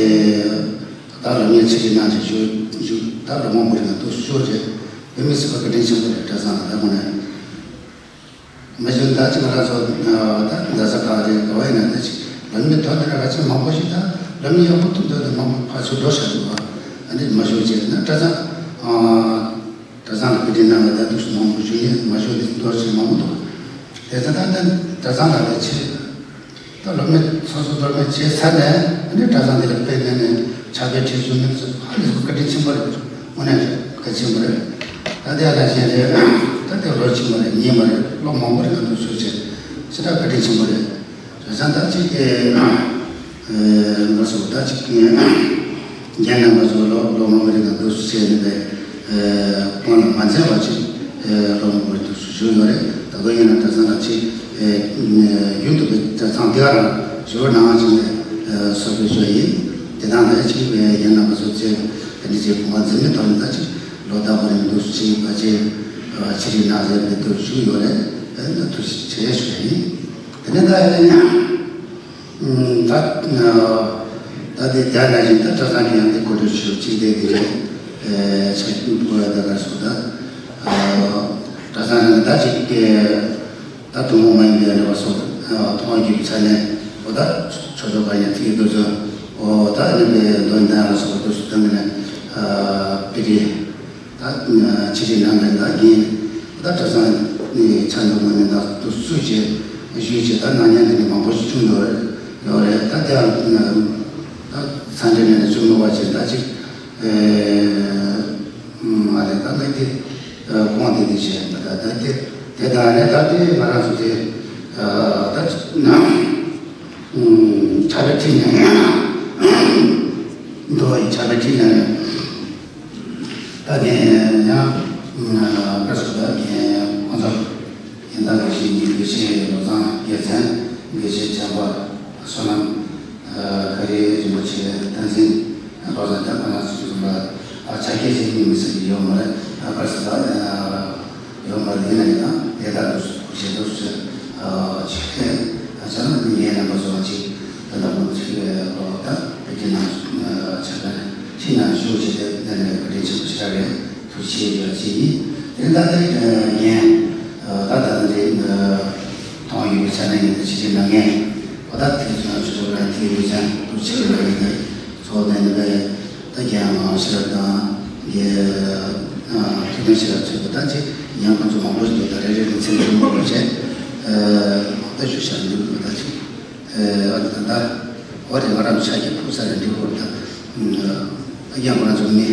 ད་ལ་ངས་ཕྱི་རིགས་ནང་ཅིག་ཞུ་ཞུ་ད་ལོ་མང་པོ་དྲན་འདུག་ཞུ་བྱས་བོད་མི་སེར་པ་བཀའ་དྲིན་ཆེན་པོ་རེད། གྲྭ་ཚང་ལ་ད་དགོངས་ནས། མ་གཞི་ད་ཅིག་ང་རང་ཚོ་ད་ག་ས་ག་རེ་ག་བ་ཡིན་ན་ད་ཅིག་ལམ་མི་ཐོག་ནས་ར་ཅིག་མང་པོ་ཞིག་ད་ལམ་མི་ཡག་པོ་ཐུབ་ཐུབ་ད་མང་པོ་ཕར་ཚུར་འགྲོ་བཞག་འདུག་ཨ་ནི་མ་ཞུ་བྱས་ན་གྲྭ་ཚང་གྲྭ་ཚང་ལ་བཀའ་དྲིན་གནང་བ་ད་འདུག་སེ་མང་པོ་ཞུ་ཡས་མ་ཞུ་འདི་འདོར་བྱས་མང་པོ་འདུག་དེ་ཚོ་ད་ད་གྲྭ་ཚང་ལ་ད་ཕྱིར། ད་སློབ་གཉེར་སོ་སོ་སློབ་གཉེར་བྱས་ཚར་ནས་ཨ་ནི་གྲྭ་ཚང་འདི་ལ་དཔེ་མེད་ནས་ཕྱག་དཔེ་ཁྲིད་ཚུལ་མེད་ཚུལ་ཧ་ལས་པའི་བཀའ་དྲིན་ཆེན་པོ་རེད། དངོས་གནས་རེད། བཀའ་ཆེན་པོ་རེད། ད་དེ་ལ་བཞིན་རེད། ད་དེ་ལོ་ཆེན་པོ་རེད། ཉིན་མོ་རེད། ལོ་མང་པོ་རེད། ང་ཚོ་ཚུལ་བྱས་ཞེ་དྲག་བཀའ་དྲིན་ཆེན་པོ་རེད། བྱས་ཙང་ད་ཅིག་གི་ང་ཚོ་ད་ཅིག་གི་རྒན་རྣམ་པ་ཚོ་ལོ་ལོ་མང་པོ་རིང་ལ་འདུག་སེ་བྱས་ནས་པའི་ཁོང་ལ་མ་འཛེམ་པ་ཅིག་ལོ་མང་པོ་རིང་འདུག་སེ་བཞུགས་ཡོད་རེད། ད་དུང་ཡིན་ན་གྲྭ་ཚང་ལ་ཅིག་རྒྱུན་དུ་པའི་གྲྭ་ཚང་འདི་ག་རང་བཞུགས་གནང་བ་ཅིག་ནས་གསོལ་ཕུལ་ཞུ་ཡིན། དེ་དང་ལས་ཅིག་རྒན་རྣམ་པ་ཚོ་བཅས་ཨ་ནི་ཅིག་གོ་བ་འཛིན་མི་ཐོག་ནས་ད་ཅིག་ལོ་ཟླ་བ་རིང་འདུག་སེ་ཅིག་པ་ཅིག་ཕྱི་རིགས་ནང་ལས་འདི་འདུག་བཞུགས་ཡོད་རེད། ད་ཐུགས་རྗེ་ཆེ་ཞུ་ཡིན། དེ་ནས་ད་ད་ད་དེ་རྒྱ་ནང་བཞིན་ད་གྲྭ་ཚང་གི་ཡང་དེ་གོ་སྒྲིག་ཞུ་གཅིག་དེ་དེ་རེད། ཆ་རྐྱེན་པོ་ད་ག་སོ་ད་གྲྭ་ཚང་རང་ད་ཅིག་ད་ཐུན་མོང་མ་ཡིན་པའི་རེ་བ་སོགས་མཐོང་བ་བརྒྱུད་པའི་ཆ་ནས་འོ་ད་ཆོས་ཕྱོགས་ག་ཡང་ཐིག་དོ་ཚོ་འོ་ད་ནི་པའི་མདོ་ནི་ད་ཡང་སོགས་དུ་སུ་ད་ནི་པི་ཏི། ད་ཕྱི་རྒྱལ་ནང་ལ་ད་རྒན་ད་གྲྭ་ཚང་ནས་ཆ་འདུག་མ་ནས་ད་དུ་སུ་བྱས་ཞུས་བྱས་ད་ནང་ཉན་དེ་ནས་མང་པོ་ཞིག་བྱུང་འདུག་རེད་ཡོད་རེད། ད་དེ་ཡང་ད་ཚ་འདྲེ་ནས་བྱུང་འདུག་བ་བྱས་ད་ཅིག་ཨེ་མ་རེད། ད་ང་དེ་ཁོང་དེ་དེ་བྱས་ད་ད་དེ་དེ་ད་རེད། ད་དེ་ང་རང་ཚོ་དེ་ད་ ཕྱག་དཔེ་ཁྲིད་ནས་འགྲོ་བ་ཡི་ཕྱག་དཔེ་ཁྲིད་ནས་ད་ནས་ཡང་བཀའ་ཟུར་དག་གིས་ཁོང་ཚོ་ཡིན་ད་དགེ་བཤེས་ཉིད་དགེ་བཤེས་བློ་བཟང་རྒྱལ་མཚན་དགེ་བཤེས་བྱམས་པ་བསོད་ནམས་ཀ་རི་རིན་པོ་ཆེ་བསྟན་འཛིན་བློ་བཟང་རྒྱལ་ཁོང་རྣམ་གསུམ་ལ་ཨ་ཆ་རྐྱེན་ཅིག་གཉིས་མི་སྲིད་ཀྱི་ཡོད་མ་རེད། ཨ་བཀའ་ཟུར་དག་ཡོད་མ་རེད། ཡིན་ན་ཡང་དེ་དག་ཏུ་ཞེ་དྲག་ཞེ་ཆེ་ཨ་ཅག་ནི་ངའི་རྣམ་པ་སོགས་ཅིག་ད་ལྟ་མུ་ཚིག་ལོ་ད་བོད་ཀྱི་ནང་ཆ་ག་ཕྱི་ནང་བཞུགས་བྱས་ཏེ་ནས་བཀའ་དྲིན་ཆེན་པོ་ཞེ་དྲག་རེད། ཐུགས་རྗེ་ཆེ་ཞུ་བ་ཅིག་ཡིན། དེ་ད་ལྟ་ངས་ད་ལྟ་འདི་མཐོང་ཡོད་པའི་ཆ་ནས་ཡིན་ད་ཕྱི་རྒྱལ་ནང་ངས་འོ་ད་དེ་ཚོ་ཆུ་ཚོད་ལ་དེའི་ལུས་ཅན་ཐུགས་རྗེ་ཆེ་ལ་ཡིན་ད་ཚོགས་ནས་ནི་པའི། ད་རྒན་ཨ་ཤེས་རབ་དང་རྒན་ཨ་ཐུབ་བསྟན་ཤེས་རབ་ཚོས་ད་ཅི་ཡང་ཁོང་ཚོ་མང་པོ་ཞིག་འདུག་ད་རེ་རེ་ནས་མཚན་ཐོན་པ་བྱས་ད་ཞུ་བྱ་འདུག་ད་ཅི་ཨ་ད་ད་འོ་རེ་ང་རང་ཆ་རྐྱེན་ཕུགས་ས་རེ་འདྲི་བོར་ད་ད་རྒན་ཁོ་རང་ཚོ་མི་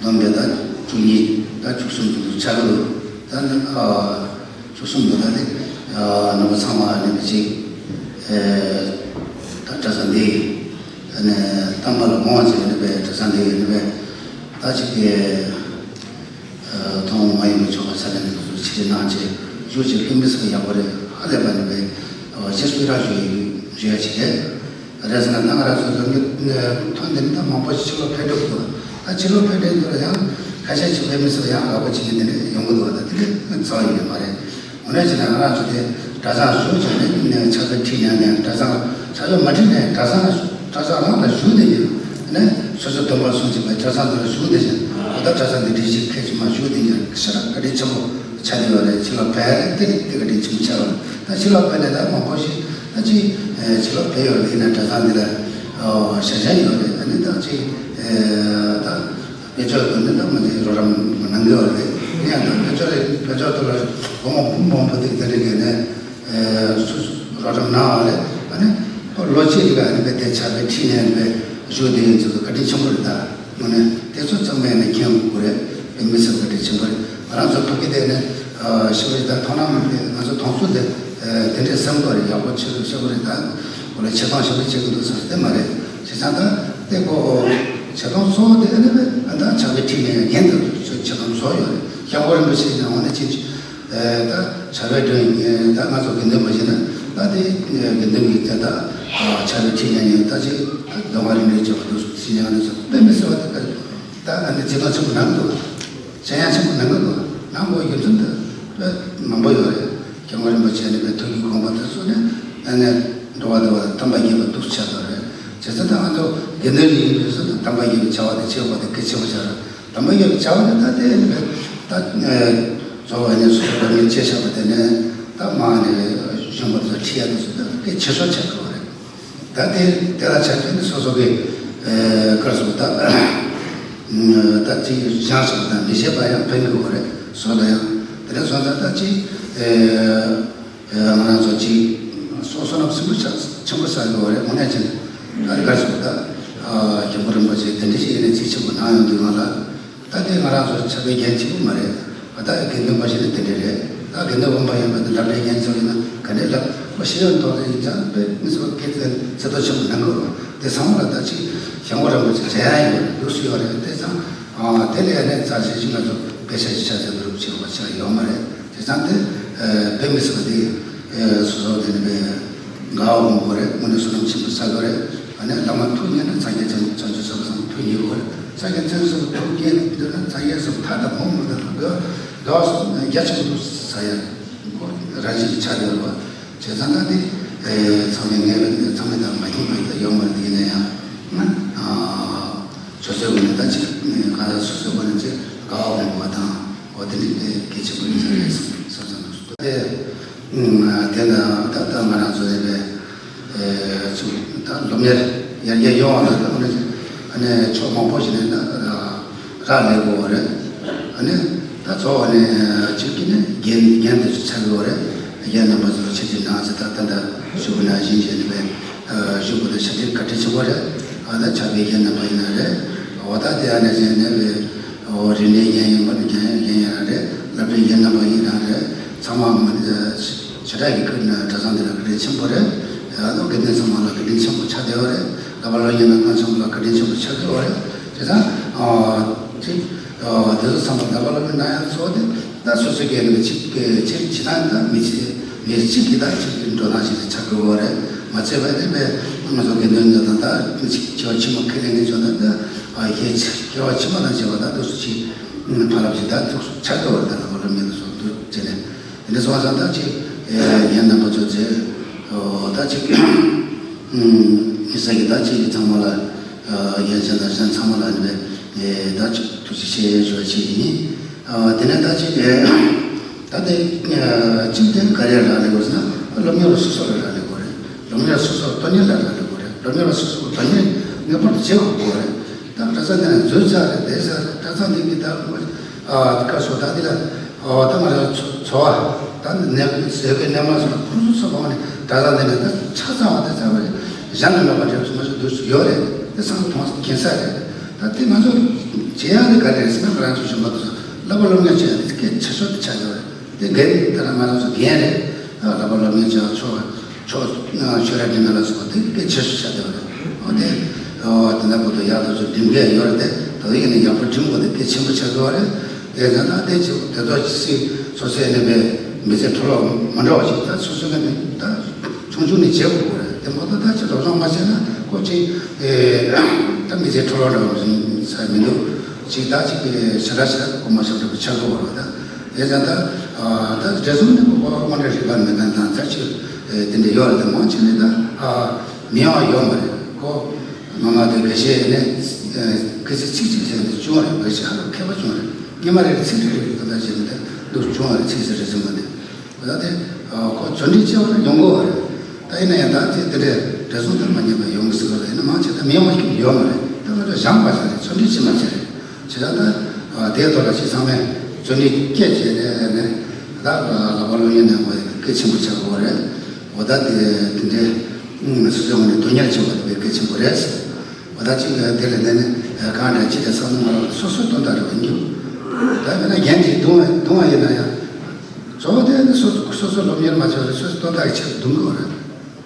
བསྡོམས་པས་ད་བཅུ་གཉིས་ད་བཅུ་གསུམ་དུ་ཆགས་ཀྱི་འདུག་ད་ནི་ཨ། བཅུ་གསུམ་དུ་ད་ནི་ནུ་བོ་ཚང་མ་ནི་གཅིག་ད་གྲྭ་ས་འདི་ནས་གཏམ་པ་ལ་དགོངས་བྱས་ནི་པའི་གྲྭ་ས་འདི་ནི་པའི་ད་ཅིག་གི་མཐོང་མ་ཡིན་པའི་ཆོ་ག་ས་ལ་ནི་ཆི་ཆི་གནང་བྱས་བཞུགས་བྱས་ཀུན་མི་སྲིད་ཡག་པོ་རེད། ཧ་ལས་པ་ནི་པའི་རྗེས་སུ་ར་ཞུ་ཡི་ཞུ་ཡ་ཅིག་རེད། རེད་ཟེར་ན་ད་ང་རང་ཚོ་ལ་མི་ཐོན་འདི་ནི་ད་མང་པོ་ཞིག་ཕྱི་ལོགས་ཕེབས་འགྲོ་གི་འདུག་ད་ཕྱི་ལོགས་ཕེབས་འགྲོ་འདི་ལ་ཡང་ཁ་ཤས་ཅིག་ཕེབས་མི་སྲིད་ཡང་ཡག་པོ་བྱེད་ཀྱི་འདི་ནས་ཡོང་གི་འདུག་ད་དེ་འདྲ་རྩ་བ་ཡོད་མ་རེད། འོ་ན་བྱས་ན་ང་རང་ཚོ་དེ་གྲྭ་ཚང་བཞུགས་བྱས་ནས་ཕྱག་དཔེ་ཁྲིད་ནས་ནས་གྲྭ་ཚང་ཕྱག་དཔེ་མ་ཁྲིད་ནས་གྲྭ་ཚང་གྲྭ་ཚང་རང་ལ་བཞུགས་ནས་ཡིན་ནས་སོ་སོ་སྡོམ་པ་སྲུང་བྱེད་པའི་གྲྭ་ཚང་འདི་ལ་བཞུགས་བསྡད་ཅིང་ད་གྲྭ་ཚང་འདི་སྒྲིག་གཞི་ཁས་ཀྱི་མ་བཞུགས་བསྡད་ཀྱང་ཤ་ར་བཀའ་དྲིན་ཆེན་པོ་ཆགས་ཀྱི་ཡོད་རེད། ཕྱི་ལོགས་ཕེབས་དེ་ནི་དེ་བཀའ་དྲིན་ཆེན་པོ་ཆགས་པ་རེད། ད་ཕྱི་ལོགས་ཕེབས་ནས་ད་མང་པོ་ཞིག་ད་ཅིག་ཕྱི་ལོགས་ཕེབས་ཡོད་རེད། ཡིན་ན་གྲྭ་ཚང་འདི་ལ་ཞལ་ཆད་ཡོད་རེད། ཨ་ནི་ད་ཅིག་ད། དཔེ་ཆ་དོན་ནི་ད་མ་ནི་རོགས་རམ་གནང་གི་ཡོད་རེད། ཡིན་ཡང་ད་དཔེ་ཆ་རེད། དཔེ་ཆ་དོན་ལ་སྒོར་མོ་འབུམ་མང་པོ་དེ་དེ་རིགས་ནས་སུ་རོགས་རམ་གནང་བ་རེད། ཨ་ནི་ལོ་གཅིག་རིང་ཨ་ནི་དཔེ་དེ་ཕྱག་དཔེ་ཁྲིད་ནས་དཔེ་བཞུགས་དེ་ཡིན་ཚུལ་བཀའ་དྲིན་ཆེན་པོ་རེད། ད་དངོས་གནས་དེ་ཚོ་ཚང་མས་ནི་མཁྱེན་དགོས་རེད། དཔེ་མི་སྲིད་བཀའ་དྲིན་ཆེན་པོ་རེད། ང་རང་ཚོ་ཕ་གི་དེ་ནི་ཞིག་རེད། ད་མཐོང་སྣང་དེ་ང་ཚོ་མཐོང་ཚུལ་དེ་དེ་འདྲས་བསམ་དགོས་རེད། ཡག་པོ་ཆེ་རུ་ཤེས་དགོས་རེད། ད་ཁོ་ལ་ཆེ་མཐོང་ཞིག་རེད་བྱེད་དགོས་འདུག་ཟེར་དེ་མ་རེད། བྱས་ཙང་ད་ལྟེ་གོ་ཆེ་མཐོང་གཙོ་བོ་དེ་ཨ་ནི་ཨ་ད་ཕྱག་དཔེ་ཁྲིད་ནས་རྒན་དུ་ཆེ་མཐོང་གཙོ་བོ་ཡོད་རེད། སྐྱབས་མགོན་རིན་པོ་ཆེ་ཡང་འོ་ན་ཅིག་ད་ཕྱག་དཔེ་སྒྲོན་ད་ང་ཚོ་དགེ་འདུན་པ་ཞིག་ན་ད་དེ་དགེ་འདུན་གྱི་དེ་ད་ཕྱག་དཔེ་ཁྲིད་ནས་ཡིན་ད་ཅིག་ད་གདོང་པ་རིན་པོ་ཆེ་བ་འདུག་ཟེར་ཡང་འདུག་ཟེར་དཔེ་མི་སྲིད་པ་དེ་ད་ཨ་ནི་ཆེ་མཐོང་ཆེན་པོ་གནང་འདུག་ཆེ་ཡང་ཆེན་པོ་གནང་གི་འདུག་གནང་དགོས་རྒྱུ་མཚན་དེ་དཔེ་མང་པོ་ཡོད་རེད། སྐྱབས་མགོན་རིན་པོ་ཆེ་ནས་དཔེ་ཐུགས་ཀྱི་དགོངས་པ་དེ་ཚོ་ནས་ཨ་ནི་འགྲོ་བ་འདུལ་བ་དང་དམ་པ་དགྱེས་པ་འདུག་ཆགས་དགོས་རེད། བྱས་ཙང་ད་ང་ཚོ་དགེ་འདུན་ཡིན་པའི་ཚོ་དང་དམ་པ་དགྱེས་པའི་བྱ་བ་དེ་བྱེད་དགོས་དེ་གལ་ཆེན་པོ་ཆགས་རེད། དམ་པ་དགྱེས་པའི་བྱ་བ་དེ་ད་དེ་ནི་ད་གཙོ་བོ་ནས་སོ་སོ་རང་ཉིད་བྱས་བཞག་པ་དེ་ནས་ད་མང་ནས་གཞོན་པ་དེ་ཚོ་ཁྲིད་ཡ་དེ་ཚོ་ད་གལ་ཆེ་ཤོས་ཆགས་དགོས་རེད། ད་དེ་དེ་ལ་ཆ་མཚོན་ནས་སོ་སོ་གི་སྐར་སོགས་ད་ད་ཅིག་བཞེངས་སོགས་དང་མི་བཞེས་པ་ཡང་ཕན་གྱི་ཡོད་རེད། སོ་ད་ཡང་དེ་འདྲ་སོང་ཙང་ད་ཅིག་ང་རང་ཚོ་ཅིག་སོ་སོ་ནམ་སྲིན་པོ་ཆགས་ཆེན་པོ་ས་གི་ཡོད་རེད། དངོས་གནས་ཅིག་ད་སྐར་སོགས་ད་སྐྱབས་མགོན་རིན་པོ་ཆེ་དེ་འདྲ་ཞིག་ཡིན་ན་ཅིག་ཆེན་པོ་གནང་ཡོང་དུས་ང་ལ། ད་དེ་ང་རང་ཚོ་ཕྱག་དཔེ་རྒྱན་གཅིག་པུ་མ་རེད། ད་དགེ་འདུན་པ་ཞིག་ནི་དེ་འདྲ་རེད། ད་དགེ་འདུན་དབང་པོ་ཡིན་པ་དེ་ལབ་རེ་རྒྱན་ཚོ་ཡིན་ན་ག་འདྲའི་ལབ་པ་ཤེས་ཡོན་ཐོག་ནས་ཡིན་ཙང་དཔེ་མི་སྲིད་པ་སྐད་ཚེ་ཚེ་ཐོག་ཆེན་པོ་གནང་དགོས་རེད། དེ་ཚང་མ་ལ་ད་ཅིག་ཞང་པོ་རིན་པོ་ཆེ་མཇལ་ཡ་ཡོད་རེད། འདུག་སུ་ཡོད་རེད། དེ་ཙང་དེ་ལས་ནས་རྩ་ཆེ་ཞིག་ང་ཚོ་དཔེ་ཆ་ཞིག་ཆ་ཚང་བསྡུ་རུབ་བྱེད་དགོས་པ་ཆགས་ཡོད་མ་རེད། དེ་ཙང་དེ་དཔེ་མི་སྲིད་པ་དེ་སོ་སོ་དེ་ནི་དཔེ་དགའ་བ་མང་པོ་རེད། དངོས་གནས་བསོད་ནམས་ཆེན་པོ་བསགས་ཡོད་རེད། ཨ་ནི་བླ་མ་ཐུགས་མཉེས་ན་སངས་རྒྱས་བྱང་བྱང་ཆུབ་སེམས་དཔའ་ཚང་མ་ཐུགས་མཉེས་དགོས་རེད། སངས་རྒྱས་བྱང་ཆུབ་སེམས་དཔའ་ཐུགས་མཉེས་འདོད་ན་སངས་རྒྱས་སེམས་ཐག་དང་པོ་མི་འདོད་ན་དགའ་དགའ་བ་སོགས་རྒྱ་ཆེན་པོ་ས་ཡ་རང་བཞིན་གྱི་ཆ་དེ་ཡོད་པ་བྱས་ཙང་ད་དེ་ཚང་མས་ངེས་པ་ཚང་མས་ད་མ་ཡིན་མ་ཡིན་ད་ཡོད་མ་རེད། ཡིན་ན་ཡང་ང་ཆོས་ཚོའི་སྒོ་ནས་ད་ཅིག་གང་ལྟར་སོ་སོའི་སྒོ་ནས་ཅིག་དགའ་བ་མང་པོ་དང་འོ་དེ་འདྲ་གལ་ཆེན་པོ་ཡིན་ས་རེད་བསམ་བསམ་བསམ་འདུག་དེ། དེ་ལ་ད་ལྟ་ང་རང་ཚོ་རེད་པས་ཚུགས་ད་སློབ་གཉེར་ཡར་རྒྱས་ཡོང་བ་ལ་ད་ཨ་ནི་ཕྱོགས་མང་པོ་ཞིག་ནས་ད་རག་ལས་དགོས་པ་རེད། ཨ་ནི་ད་གཙོ་བོ་ནས་གཅིག་གི་ནི་རྒན་རྒན་དེ་ཚོ་ཚར་དགོས་པ་རེད། རྒན་རྣམ་པ་ཚོ་ཆེད་དུ་གནང་ཟེར་ད་ད་ལྟ་ཞུ་བ་ནང་བཞིན་བྱས་ནས་པས་ཞུ་དགོས་ད་ཤ་སྟག་བཀའ་དྲིན་ཆེན་པོ་རེད། ཨ་ད་ཕྱག་དཔེ་རྒན་རྣམ་པ་ཡིན་ན་རེད། འོ་ད་དེ་ཨ་ནི་བྱས་ནས་པས། འོ་རིག་གནས་རྒན་ཡིན་པ་ནི་རྒན་རྒན་ཡིན་རང་རེད། སློབ་གྲྭའི་རྒན་རྣམ་པ་ཡིན་རང་རེད། ཚང་མ་མ་ནི་ཆོས་ བྱེ་བྲག་གི་ཁུལ་ནས་གྲྭ་ཚང་འདི་ལ་བཀའ་དྲིན་ཆེན་པོ་རེད། ཨ་ནི་དགེ་འདུན་ཚང་མ་ལ་བཀའ་དྲིན་ཆེན་པོ་ཆགས་བསྡད་པ་རེད། བསླབ་པ་སློབ་གཉེར་གནང་མཁན་ཚང་མ་ལ་བཀའ་དྲིན་ཆེན་པོ་ཆགས་བསྡད་པ་རེད། བྱས་ཙང་ཨ་ཅིག་ཨ་དེ་ཚོ་ཚང་མ་བསླབ་པ་སློབ་གཉེར་གནང་ཡག་ཚོགས་དེ་ད་སོ་སོ་སྐད་ནས་ཅིག་ཅིག་བྱེད་ན་ད་མི་ཚེ་མི་གཅིག་གི་ད་ཅིག་གི་འགྲོ་སྟངས་ཤིག་ཆགས་དགོས་པ་རེད། མ་ཚད་པ་དེ་བས་ང་ཚོ་དགེ་འདུན་འདི་དང་ད་ཅིག་སྐྱེ་བ་ཕྱི་མ་ཁས་ལེན་གྱི་བྱུང་ན་ད་ཨ་ཡེ་སྐྱེ་བ་ཕྱི་མ་དང་བཅས་པ་ད་འདུག་སུ་ཅིག་ཕ་རབ་ཅིག་ད་འདུག་སུ་ཆགས་དགོས་པ་རེད། ད་བསླབ་པ་སློབ་གཉེར་དུ་སོགས་འདུག་བྱས་ནས། དེ་འདྲ་སོང་ཙང་ད་ཅིག་ཡན་རྣམ་པ་ཚོ་ཚེ་ད་ཅིག་མི་ས་གི་ད་ཅིག་ཚང་མ་ལ་ཡན་ཆད་ད་གཞན་ཚང་མ་ལ་ནི་ད་ཅིག་ཐུགས་རྗེ་ཆེ་ཞུ་བ་ཅིག་ཡིན། དེ་ནས་ད་ཅིག་ད་དེ་གཅིག་དེ་ག་རེ་རག་ལས་དགོས་ཟེར་ན་སློབ་གཉེར་བ་སོ་སོ་ལ་རག་ལས་དགོས་རེད། སློབ་གཉེར་བ་སོ་སོ་དོན་གཉེར་ལ་རག་ལས་དགོས་རེད། སློབ་གཉེར་བ་སོ་སོ་དོན་གཉེར་ངེས་པར་དུ་བྱེད་དགོས་རེད། ད་གྲྭ་ཚང་འདི་ན་འཛུལ་ཚར་རེད། བསྡད་ཚར་རེད། གྲྭ་ཚང་འདི་གི་ད་ཨ་སྐབས་སུ་ད་འདི་ལ་ཨོ་ད་ང་རང་ཚོ་འཚོ་བ་ད་ནད་ཟས་གོས་གནས་མལ་སོགས་ཁོང་ཚོ་ཚོ་གང་ནས་གྲྭ་ཚང་འདི་ན་ད་ཆ་ཚང་བ་དེ་ཚང་བ་རེད། གཞན་ལ་མེད་པ་འདྲ་བོ་ང་ཚོ་འདུག་ཡོད་རེད། དེ་ཚང་མ་མཐོང་གིན་ས་རེད། ད་དེ་ང་ཚོ་བྱེད་ཡག་དེ་ག་རེ་རེད་ཟེར་ན་ང་རང་ཚོ་གཞོན་པ་དེ་ཚོ་བསླབ་པ་སློབ་གཉེར་བྱེད་ཡག་དེ་སྐད་ཆ་ཤོད་དེ་ཆགས་ཡོད་རེད། དེ་འགན་དེ་ལྟར་ང་རང་ཚོ་འགན་རེད། ད་བསླབ་པ་སློབ་གཉེར་བྱ་བ་ཆོས་ཆོས་ཆོས་ར་འདྲི་ན་ལ་སོགས་པ་དེ་སྐད་ཆེ་ཤོས་ཆགས་བསྡད་པ་རེད། འོ་དེ་འོ་དེ་འདྲ་བོ་དུ་ཡག་ཐག་ཆོད་འགྲིམ་མཁན་ཡོད་རེད་དེ། ད་ཡིན་ནའི་ཡག་པོ་འགྲིམ་དགོས་དེ་གལ་ཆེན་པོ་ཆགས་བསྡད་པ་རེད། དེ་ཡང་ན་དེ་ཆེ་དེ་ཚོ་སི་སོ་སོའི་ནས་པའི་མི་ཚེ་འཕྲོ་བརླག་མ་འགྲོ་བ་ཞིག་ད་སོ་སོ་ནས་ནི་ད་ཆུང་ཆུང་ནས་བྱེད་དགོས་རེད། དེ་མ་གཏོགས་ད་ཅི་ལོ་ལོང་མ་བྱས་ན་ཁོ་ཅིག་ད་མི་ཚེ་འཕྲོ་བརླག་འགྲོ་བ་ས་མི་འདུག་ཅིག་ད་ཅིག་ཞེ་དྲག་ཞེ་དྲག་གོ་མ་ཤོར་འགྲོ་བ་ཆགས་དགོས་པ་རེད། ད་དེ་ཙང་ད་ད་འབྲས་སོང་ནས་ཁོ་དངོས་གནས་རིག་པ་མེད་མཁན་དང་ད་ཅིག་དེ་འདྲ་ཡོད་རེད། དེ་མང་ཆེ་ནས་ད་མི་ཡོང་བ་ཡོད་མ་རེད། ཁོ་ང་མ་དེ་དགེ་བཤེས་ནས་དགེ་ཚིག་ཚིག་གཅིག་བྱས་ནས་བྱུང་བ་རེད། དགེ་བཤེས་ཧ་ལས་མཁས་པ་བྱུང་བ་རེད། སྔོན་མ་རེ་རེ་ཚིག་རེ་རེ་ད་ལྟ་བྱས་ནས་ད་འདུག་བྱུང་བ་རེད། ཚིག་ཟེར་རེ་ཟིན་པ་འདི་ད་དེ་ཁོ་བརྩོན་འགྲུས་བྱས་པ་ལ་ཡོང་དགོས་བ་རེད། ད་ཡིན་ན་ཡང་ད་དེ་དེ་འདྲའི་འབྲས་སོང་དེ་མ་རྙེད་པ་ཡོང་གི་ཟེར་བ་རེད། ཡིན་ན་མང་ཆེ་ད་མི་ཡོང་བ་ཞིག་ཡོད་མ་རེད། ད་ང་ཚོ་སྦྱངས་པ་ཞིག་རེད། བརྩོན་འགྲུས་བྱེད་མ་བྱེད་རེད། བྱས་ཙང་ད་དེའི་ཐོག་ལ་ཅིག་ཚང་མས་བརྩོན་འགྲུས་སྐྱེད་བྱས་ནས་ནས་ད་བསླབ་པ་སློབ་གཉེར་ནས་འོ་གལ་ཆེན་པོ་ཆགས་དགོས་རེད། འོ་ད་དེ་དེ་འདྲའི་སོ་སོའི་ངོས་ནས་དོན་གཉེར་བྱེད་པ་དེ་གལ་ཆེན་པོ་རེད། འོ་ད་ཅིག་དེ་ལས་འདས་ནས་གང་འདྲ་ཅི་འདྲ་བསམ་བློ་མ་ལོག་སོ་སོའི་དོན་དག་རེད་བ་འགྱུར། ད་མིན་ན་རྒན་གྱིས་རྡུང་བ་རྡུང་བ་ཡིན་ན་ཡང་གཙོ་བོ་དེ་ནི་སོ་སོ་སོ་སོ་སློབ་གཉེར་མ་བྱས་པར་སོ་སོའི་དོན་དག་གི་ཆེད་དུ་རྡུང་གི་ཡོད་རེད།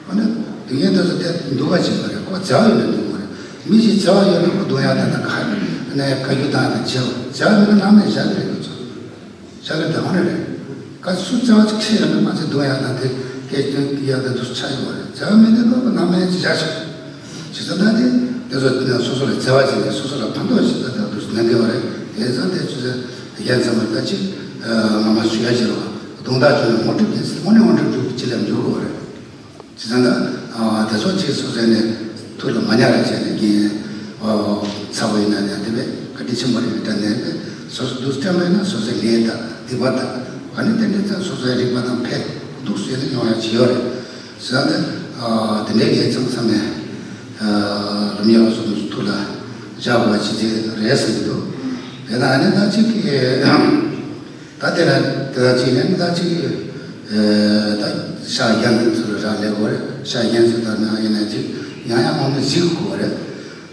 འོ་ན་སྡུག་བསྔལ་དེ་ཚོ་དེ་འདུག་ག་བྱེད་པ་རེད། ཁོ་བྱ་བ་ཡོད་ན་འདུག་གི་རེད། མི་ཞིག་བྱ་བ་ཡོད་ན་ཁོ་རྡུང་ཡག་དང་དང་ག་ནས་བཀའ་བཀྱོན་བཏང་ཡག་དང་བྱེད་པ། བྱ་བ་མེད་ན་ནམ་ཡང་བྱ་བ་རེད། ཁོ་ཚོ་བྱ་བ་དང་འོ་ན་རེད། ག་སུ་བྱ་བ་ཅིག་ཁྲིད་ཡོད་ན་མ་ཚད་རྡུང་ཡག་དང་དེ་སྐད་སྟོན་ཡག་དང་དུ་ཆ་ཡོད་པ་རེད། བྱ་བ་མེད་ན་ཁོ་ནམ་ཡང་ཅི་བྱ་ཆོག་ཅི་ཙམ་ད་དེ་དེ་ཚོ་སོ་སོ་ལ་བྱ་བ་བྱས་ནས་སོ་སོ་ལ་ཕན་ཐོགས་ཤིག་ད་ལྟ་དུ་གནང་གི་བ་རེད། དེ་ཙམ་དེ་ཚོ་རྒྱལ་ཚབ་མ་ད་ཅིག་ང་མ་ཞུ་ཡ་བྱེད་རོགས། རྡུང་རྟགས་བྱུང་ན་ངོ་སྤྲོད་ཀྱིན་དངོས་གནས་ངོ་སྤྲོད་སྒྲུབ་ཀྱི་ལམ་འགྱུར་དགོས་རེད། བྱས་ཙང་ད་དེ་ཚོ་ཅིག་སོ་སོ་ནས་ཐུགས་ལ་མ་ཉར་བ་བྱས་ནས་རྒན་ཚ་བོ་ཡིན་ན་ཡང་དེ་བས་བཀའ་དྲིན་ཆེན་པོ་རེད་དྲན་ནས་སོ་སོ་སྡུག་སྤྲད་པ་ཡིན་ན་སོ་སོའི་ལས་དང་སྡིག་པ་དང་ཨ་ནི་དེ་འདྲའི་ཙང་སོ་སོའི་རིག་པ་དང་ཕན་སྡུག་བསོད་ནས་ཡོང་ཡ་ཅི་ཡོད་རེད། བྱས་ཙང་ད་དེ་འདྲའི་ལས་ཚང་ཚང་ནས་ལམ་ཡག་སོ་སོ་ཐུགས་ལ་བཞག་དགོས་པ་ཅི་ཅི་རེད་བསམ་གྱི་འདུག་དེ་ན་ཨ་ནི་ད་ཅིག་གི་ད་དེ་ལ་དེ་ལ་ཅིག་ནས་ད་ཅིག་ད་ཤ་རྒྱན་ཚོ་ལ་རག་ལས་དགོས་རེད། ཤ་རྒྱན་ཚོ་ལྟར་ན་ཡིན་ན་ཅིག་ཡང་ཡང་ངོ་མ་གཟིགས་དགོས་རེད།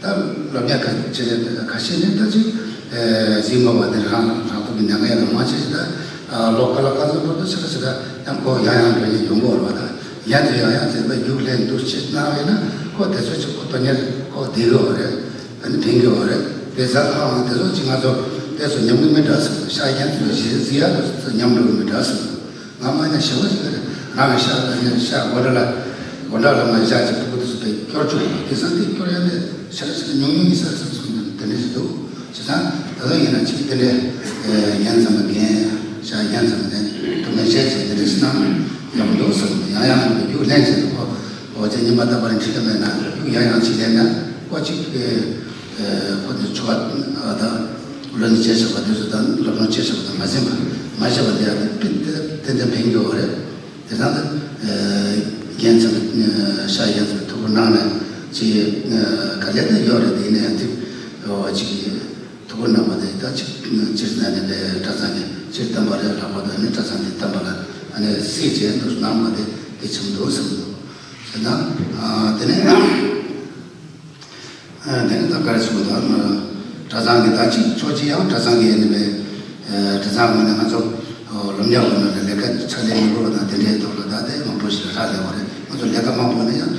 ད་སློབ་གཉེར་ཁ་ཆེ་ཁ་ཤས་ནས་ད་ཅིག་གཟིགས་མ་བ་དེ་རང་རང་ཐོག་གི་ཉམས་ཡག་ལ་མ་ཆེ་ཞིག་ད་ལོ་ཁ་ལ་ཁ་ཚོ་བར་དུ་ཆེ་ཁ་ཆེ་ད་ཡང་ཁོ་ཡང་ཡང་འགྲོ་ཡིན་ཡོང་དགོས་རེད་བ། ད་རྒྱན་ཚོ་ཡང་ཡང་ཟེར་བ་རྒྱུགས་ལེན་འདུག་ཅེས་གནང་བས་ན་ཁོ་དེ་ཚོ་ཅིག་ཁོ་དོན་གཉེར་ཁོ་བསྡད་དགོས་རེད། ཨ་ནི་ཕན་གྱི་ཡོད་རེད། དེ་ཚ་ཁ་དབང་དེ་ཚོ་ཅིག་ང་ཚོ་དེ་ཚོ་ཉམས་ཀྱི་མི་འདྲ་ཟེར། ཤ་རྒྱན་ཚོ་ཞིག་གཟིགས་ཡག་དེ་ཚོ་ཉམས་འགྲོ་གི་མི་འདྲ་ཟེར། ང་མ་ཉམས་ཞེ་པོ་ཞིག་རེད། རང་གི་ཤ་དང་ཉེ་ཤ་སྒོ་འགྲམ་ལ་སྒོ་འགྲམ་ལ་མ་བཞག་ཅིག་ཕྲུ་གུ་དེ་ཚོ་དེ་སྐྱོར་བཅུག་དེ་ཚང་དེ་སྐྱོར་ཡག་དེ་ཤ་ར་ཤ་ར་ཉུང་ཉུང་ཡིན་ས་རེད་བསམ་སོང་། དེ་འདྲ་ཞིག་འདུག་བྱས་ཙང་ད་དུང་ཡིན་ན་ཅིག་དེ་འདྲའི་རྒྱན་ཙམ་མ་རྒྱན་ཤ་རྒྱན་ཙམ་མ་རྒྱན་ཐུགས་མེད་བཤད་བྱས་དེ་འདྲ་ཞིག་གནང་ཡག་འདུག་བསམ། ཡང་ཡང་རྒྱུགས་ལེན་བྱས་ནས་ཁོ། འོ་ཅེ་ཉི་མ་རྟག་པར་འཁྲིད་ཀྱི་མེད་ན་རྒྱུགས་ཡང་ཡང་བྱེད་ལས་ན་ཁོ་གཅིག་གི་ཁོ་དེ་ཆོ་ག་དང་བློ་ནི་བྱས་བཞག་པ་དེ་ཚོ་དང་སློབ་སྦྱོང་བྱས་བཞག་པ་དང་མ་ཟིན་པ་མ་ཤེས་པ་དེ་ཡང་དེ་ཏན་ཏན་ཕན་གྱི་ཡོད་རེད། དེ་དང་དེ་རྒྱན་ཚང་ཤ་རྒྱན་ཚང་ཐུགས་ཁུར་གནང་ནས་ཅི་ག་ལེ་དེ་ཡོད་རེད། དེ་ཡིན་ན་ཡང་དེ་འོ་གཅིག་གི་ཐུགས་ཁུར་གནང་བ་དེ་ད་ཅིག་སྤྱིར་ན་ནི་ལས་གྲྭ་ཚང་གི་སྤྱིར་བསྟན་པ་རེད་ལྷག་པར་དུ་ནི་གྲྭ་ཚང་གི་བསྟན་པ་ལ་ཨ་ནི་སྲིད་ཅེས་འདུག་གནང་བ་དེ་གལ་ཆེན་པོ་འདུག་བསམ་འདུག་ཟེར་ན། དེ་ནས་དེ་ནས་ད་ག་རེ་གསུངས་དང་གྲྭ་ཚང་གི་ད་ཅིག་ཕྱོགས་གཅིག་ཡང་གྲྭ་ཚང་གི་ནི་བས་གྲྭ་ཚང་ངོས་ནས་ང་ཚོ་ སློབ་གཉེར་འོག་ནང་ལ་ལས་ཀ་ཕྱག་ལས་མི་དགོས་པ་དང་དེ་འདྲའི་ཐོག་ལ་ད་ལྟའི་མང་པོ་ཞིག་ལ་རག་ལས་པ་རེད། ང་ཚོ་ལས་ཀ་མང་པོ་ནས་ཡང་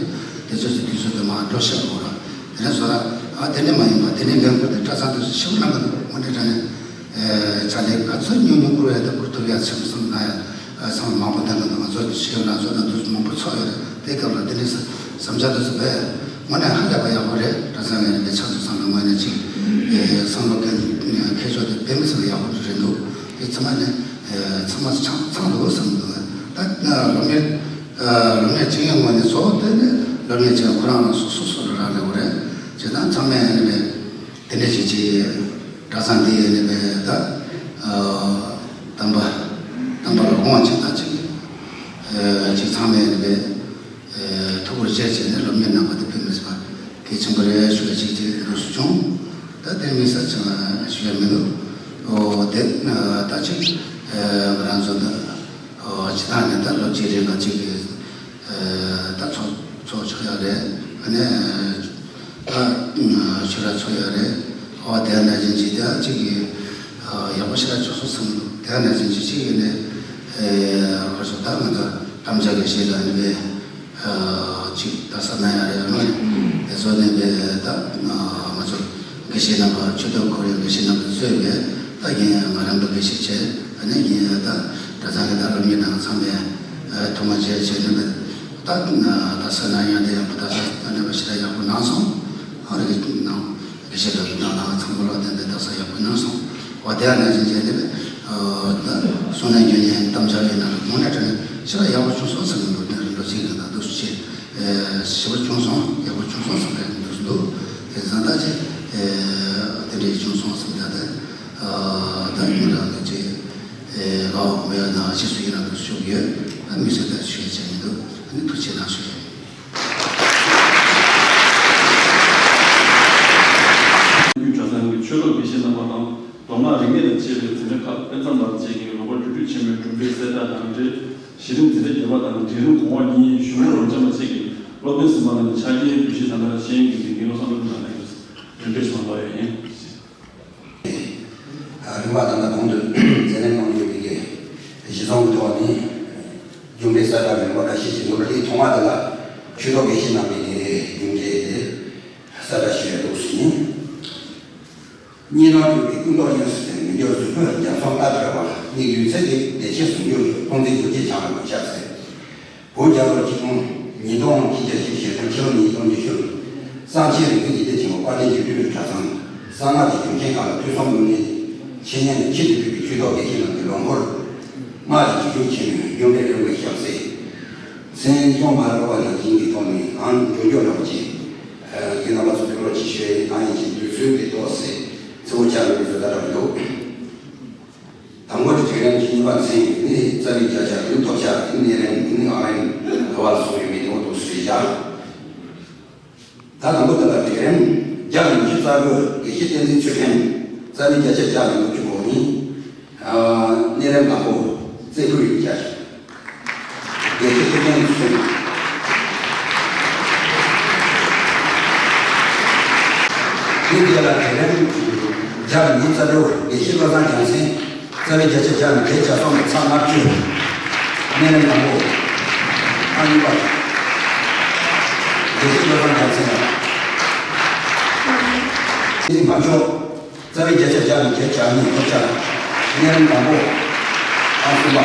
དེ་ཚོ་ཞིག་དུས་ཚོད་དུ་མར་འགྲོ་ཤེས་དགོས་ར། དེ་ནས་བཟོ་ལ་ཨ་དེ་འདྲ་མ་ཡིན་པ་དེ་འདྲའི་འགན་ཁུར་དེ་སྐྲ་ཚང་དུ་ཞིབ་གནང་གི་འདུག་དངོས་གནས་དྲང་གནས་ཕྱག་ལས་ག་ཚོད་ཉུང་ཉུང་བསྐུར་ཡ་དེ་བསྐུར་ཐུབ་ཡ་ཆེན་པོ་བསམ་ན་ཡ་བསམ་བློ་མང་པོ་བཏང་གི་འདུག་ང་ཚོ་ཞིག་ལ་བཟོ་དང་དུས་ཚོད་མང་པོ་འཚོགས་ཡོད་རེད། དེ་སྐབས་ལ་དེ་འདྲའི་བསམ་འཆར་དེ་ཚོ་བས་དངོས་གནས་ཧ་ལས་པ་ཡག་པོ་རེད། གྲྭ་ཚང་ངོས་ནས་ཕྱག་ཚོད་ཚང་མ་ངོས་ནས་ཅིག་བསམ་བློ་གཏན་འཁེལ་ཕྱོགས་དེ་དཔེ་མི་སྲིད་པ་ཡག་པོ་རེད་འདུག་དེ་ཚང་མ་ནས་ཚང་མ་ཚང་ཚང་འདུག་བསམ་འདུག་ད་སློབ་གཉེར་སློབ་གཉེར་བྱེད་མཁན་ངོས་ནས་གཙོ་བོ་དེ་ནི་སློབ་གཉེར་བྱེད་མཁན་ཁོ་རང་རང་སོ་སོ་སོ་ལ་རག་ལས་པ་རེད། བྱས་ཙང་ཚང་མས་ནི་དེ་འདྲ་ཅིག་ཅིག་གྲྭ་ཚང་འདི་ནི་བས་ད་དམ་པ་དམ་པ་ལ་དགོངས་པ་ཅིག་ད་ཅིག་ཅིག་ཚང་མས་ནི་བས། ཐུགས་ཁུར་བཞེས་བྱས་ནས་སློབ་གཉེར་གནང་བ་དེ་དཔེ་མི་སྲིད་པ་གལ་ཆེན་པོ་རེད་ཞུ་བ་ཅིག་དེ་འདུག་སུ་བྱུང་། ད་དེ་མི་ས་ཅང་ཞུ་ཡ་མི་འདུག་ཨོ་དེ་ད་ཅིག་ང་རང་ཚོ་ད་ཨོ་སྤྱི་བཏང་ནས་ད་ལོ་གཅིག་རིང་ལ་ཅིག་གི་ད་ཚོགས་ཚོགས་ཆོག་ཡ་རེད། ཨ་ནི་ད་ཆོས་ར་ཚོགས་ཡ་རེད། ཨོ་དེ་ནང་བཞིན་ཅིག་ད་ཅིག་གི་ཡག་པོ་ཞེ་དྲག་བྱུང་སོང་བསམ་འདུག་དེ་ནང་བཞིན་ཅིག་ཅིག་ཡིན་ནས་ཁོ་ཚོ་ད་ང་ཚོ་དམ་བཅའ་གི་ཞིག་ལ་ནི་བས། ཅིག་ད་ས་ན་ཡ་རེ་རེ་མ་རེད། དེ་ཚོ་ནས་བས་ད་ང་ཚོ་དགེ་བཤེས་རྣམ་པ་ཆོས་དང་ཁོར་ཡུག་དགེ་བཤེས་རྣམ་པ་གཙོས་པས་ད་རྒན་ང་རང་པ་དགེ་བཤེས་བྱས། ཨ་ནི་རྒན་ད་གྲྭ་ཚང་གི་ད་སློབ་གཉེར་ནང་ཚང་མས་ཐུགས་སྨོན་བྱས་བྱས་ནས་ད་ད་ས་ན་ཡ་དེ་ཡང་ད་ས་ད་ནས་པ་ཞེ་དྲག་ཡག་པོ་གནང་སོང་། ཨ་རེ་གནང་། དགེ་བཤེས་རབ་ཏུ་བཏང་ལ་ཚང་མ་ལོག་ལྡན་པའི་བརྡ་གསར་ཡག་པོ་གནང་སོང་། འོ་དེ་ཡང་ནང་བཞིན་བྱས་ནས་ད་གསུང་ནས་རྒྱུན་ཉན་གཏམ་བྱ་བའི་ནང་ལ་དངོས་གནས་དྲང་གནས་ཞེ་དྲག་ཡག་པོ་བྱུང་སོང་ཟེར་གྱི་འདུག་དེ་རིང་ལོ་གཅིག་གི་ནང་དུ་སུ་ཆེ་ཞེ་པོ་བྱུང་སོང་ཡག་པོ་བྱུང་སོང་བསམ་པའི་འདུག་འདུག་དེ་བཟང་ད་ཆེ་དེ་འདྲའི་བྱུང་སོང་བསམ་ད་ད་ད་ཉིན་རང་ལ་ཆེ་ལོག་མེད་ན་ཕྱིས་སུ་ཡིན་ན་འདུག་ཞུ་གི་ཡོད། ད་མི་ཚོས་ད་ཞུ་ཡ་བྱས་མི་འདུག་ཨ་ནི་ཐུགས་རྗེ་གནང་ཞུ་ཡ། གྲྭ་ཚང་གི་ཆོས་གྲོགས་དགེ་བཤེས་རྣམ་པ་དང་མདོ་སྔགས་རིག་གནས་དང་བཅས་པའི་འཛིན་གྲྭ་ཁག་དཔེ་མཛངས་པ་བཅས་ཀྱིས་ལོ་འཁོར་དྲུག་ཅུ་ཆེན་མོའི་གྲུབ་འབྲས་གསལ་བསྒྲགས་དང་འབྲེལ་གཞི་རིམ་འཛིན་གྲྭ་བརྒྱད་པ་དང་འབྲིང་རིམ་གོང་འོག་གཉིས་གཞུང་ལུགས་རབ་འབྱམས་པ་བཅས་ཀྱི་སློབ་སྟོན་གཟིགས་མ་གནང་བའི་ཕྱག་རྒྱའི་གྲུ་བཞི་ནང་ལ་ཤེས་ཡོན་གྱི་འཛིན་གྲྭའི་བློ་བཟང་སློབ་ཕྲུག་རྣམ་པས་རིམ་པས་བྱུང་བ་ཡོད། རིམ་པ་དང་པོ་གོང་དུ་མཛད་གནང་གནང་ཡོད་པའི་གཞི་བཟུང་གི་ཐོག་ནས་རྒྱུ་འབྲས་གསལ་བསྒྲགས་རིམ་པ་ཁ་ཤས་ཤིག་འདུག་དེའི་ཐོག་མ་དེ་ལ་ཆོས་གྲོགས་དགེ་བཤེས་རྣམ་པས་རྒྱུ་འབྲས་དེ་གསལ་བསྒྲགས་ཞུ་ཡ་འདུག་ཟིན། གཉིས་སྣང་སྤྲུལ་པའི་ཀུན་རྟོག་གཡས་སུ་བསྟན། མི་འགྱུར་གཟུགས་པོའི་རྒྱ་མཚོ་ལྟར་བྲལ་བ། སྙིགས་དུས་ཚེ་འདིའི་བདེ་ཆེན་ཟུང་འཇུག་ལུས། ཀུན་གཟིགས་རྡོ་རྗེ་འཆང་ལ་གུས་ཕྱག་འཚལ། དགུ་བརྒྱ་ལོར་ཆིག་སྟོང་ཉིས་སྟོང་ཁལ་གཅིག་གཞེས་ཀྲོལ་ཕྱི་ལོ་ཉིས་སྟོང་ཉི་ཤུ། གསང་ཆེན་རིག་འཛིན་འཇིག་རྟེན་ཆེན་པོ་དཔལ་ལྡན་འཇིགས་བྲལ་གྲྭ་ཚང་གསང་སྔགས་ཀྱི་གཞུང་ཆེན་ཁག་ལ་ཐོས་བསམ་སློབ་གཉེར་འཆད་ཉན་དང་ཆེད་དུ་ཕུལ་བའི་ཆོས་གྲོགས་དགེ་བཤེས་རྣམས་ཀྱི་ལོ་འཁོར་སྔར་གྱི་ཆོས་འབྱུང་ཆེན་མོའི་རྒྱུ་འབྲས་རིམ་པས་བཤམས་ཚེ། མཚན་སྐྱོང་མ་ལོག་པ་ནང་བཞིན་གྱི་ཐོག་ནས་གང་འབྱོར་འབྱོར་རོགས་ཀྱིས་རྒན་རྣམ་པ་ཚོ་ཕེབས་རོགས་ཅིག་ཞུ་ཡ་ཡིན། གང་ཡིན་ཞིག་དུས་ཚོད་ཀྱི་ཐོག་སེ་ཚེ་བོ་ཆགས་ཡོད་པའི་བཟོ་ལྟ་འདྲ་པོ་འདུག་དང་པོ་དེ་དུས་རིམ་གྱི་གཉིས་པ་མཚན་ཡིན་ནི་རྩ་བའི་བརྒྱ་ཆ་ཡིན། ཐོབ་ཆ་ཡིན་གནས་རིམ་ཡིན་ནི་ཨང་རིམ་འགྲོ་བ་ལ་སོགས་ཡོད་མེད་དེ་འོ་དུ་སུ་རེད་བཞག་ད་དང་པོ་དེ་ལ་དུས་རིམ་བརྒྱ་དང་ཉི་ཤུ་རྩ་དགུ་དགེ་བཤེས་བསྟན་འཛིན་ཚུལ་ཁྲིམས་རྩ་བའི་བརྒྱ་ཆ་བརྒྱ་ནས་དགུ་བཅུ་གོ་གཉིས། གནས་རིམ་དང་པོ་རྩེ་ཕུད་ཡིན་བརྒྱ་ཆ། དགེ་བཤེས་ཐུབ་བསྟན་ཚུལ་ཁྲིམས། དེ་རྗེས་ལ་དུས་རིམ་བརྒྱ་དང་ཉི་ཤུ་རྩ་དྲུག་དགེ་བཤེས་བློ་བཟང་རྒྱལ་མཚན། རྩ་བའི་བརྒྱ་ཆ་བརྒྱ་ནས་བརྒྱད་བརྒྱ་གསུམ་དང་ཚེག་ལྔ་བཅུ། གནས་རིམ་དང་པོ། ཨང་གཉིས་པ། དགེ་བཤེས་བློ་བཟང་རྒྱལ་མཚན་ལགས། དེ་ནས་མ་འཇོག་རྩ་བའི་བརྒྱ་ཆ་བརྒྱ་ནས་བརྒྱད་བརྒྱ་གཉིས་ཐོབ་ཆ། གནས་རིམ་དང་པོ། ཨང་གསུམ་པ།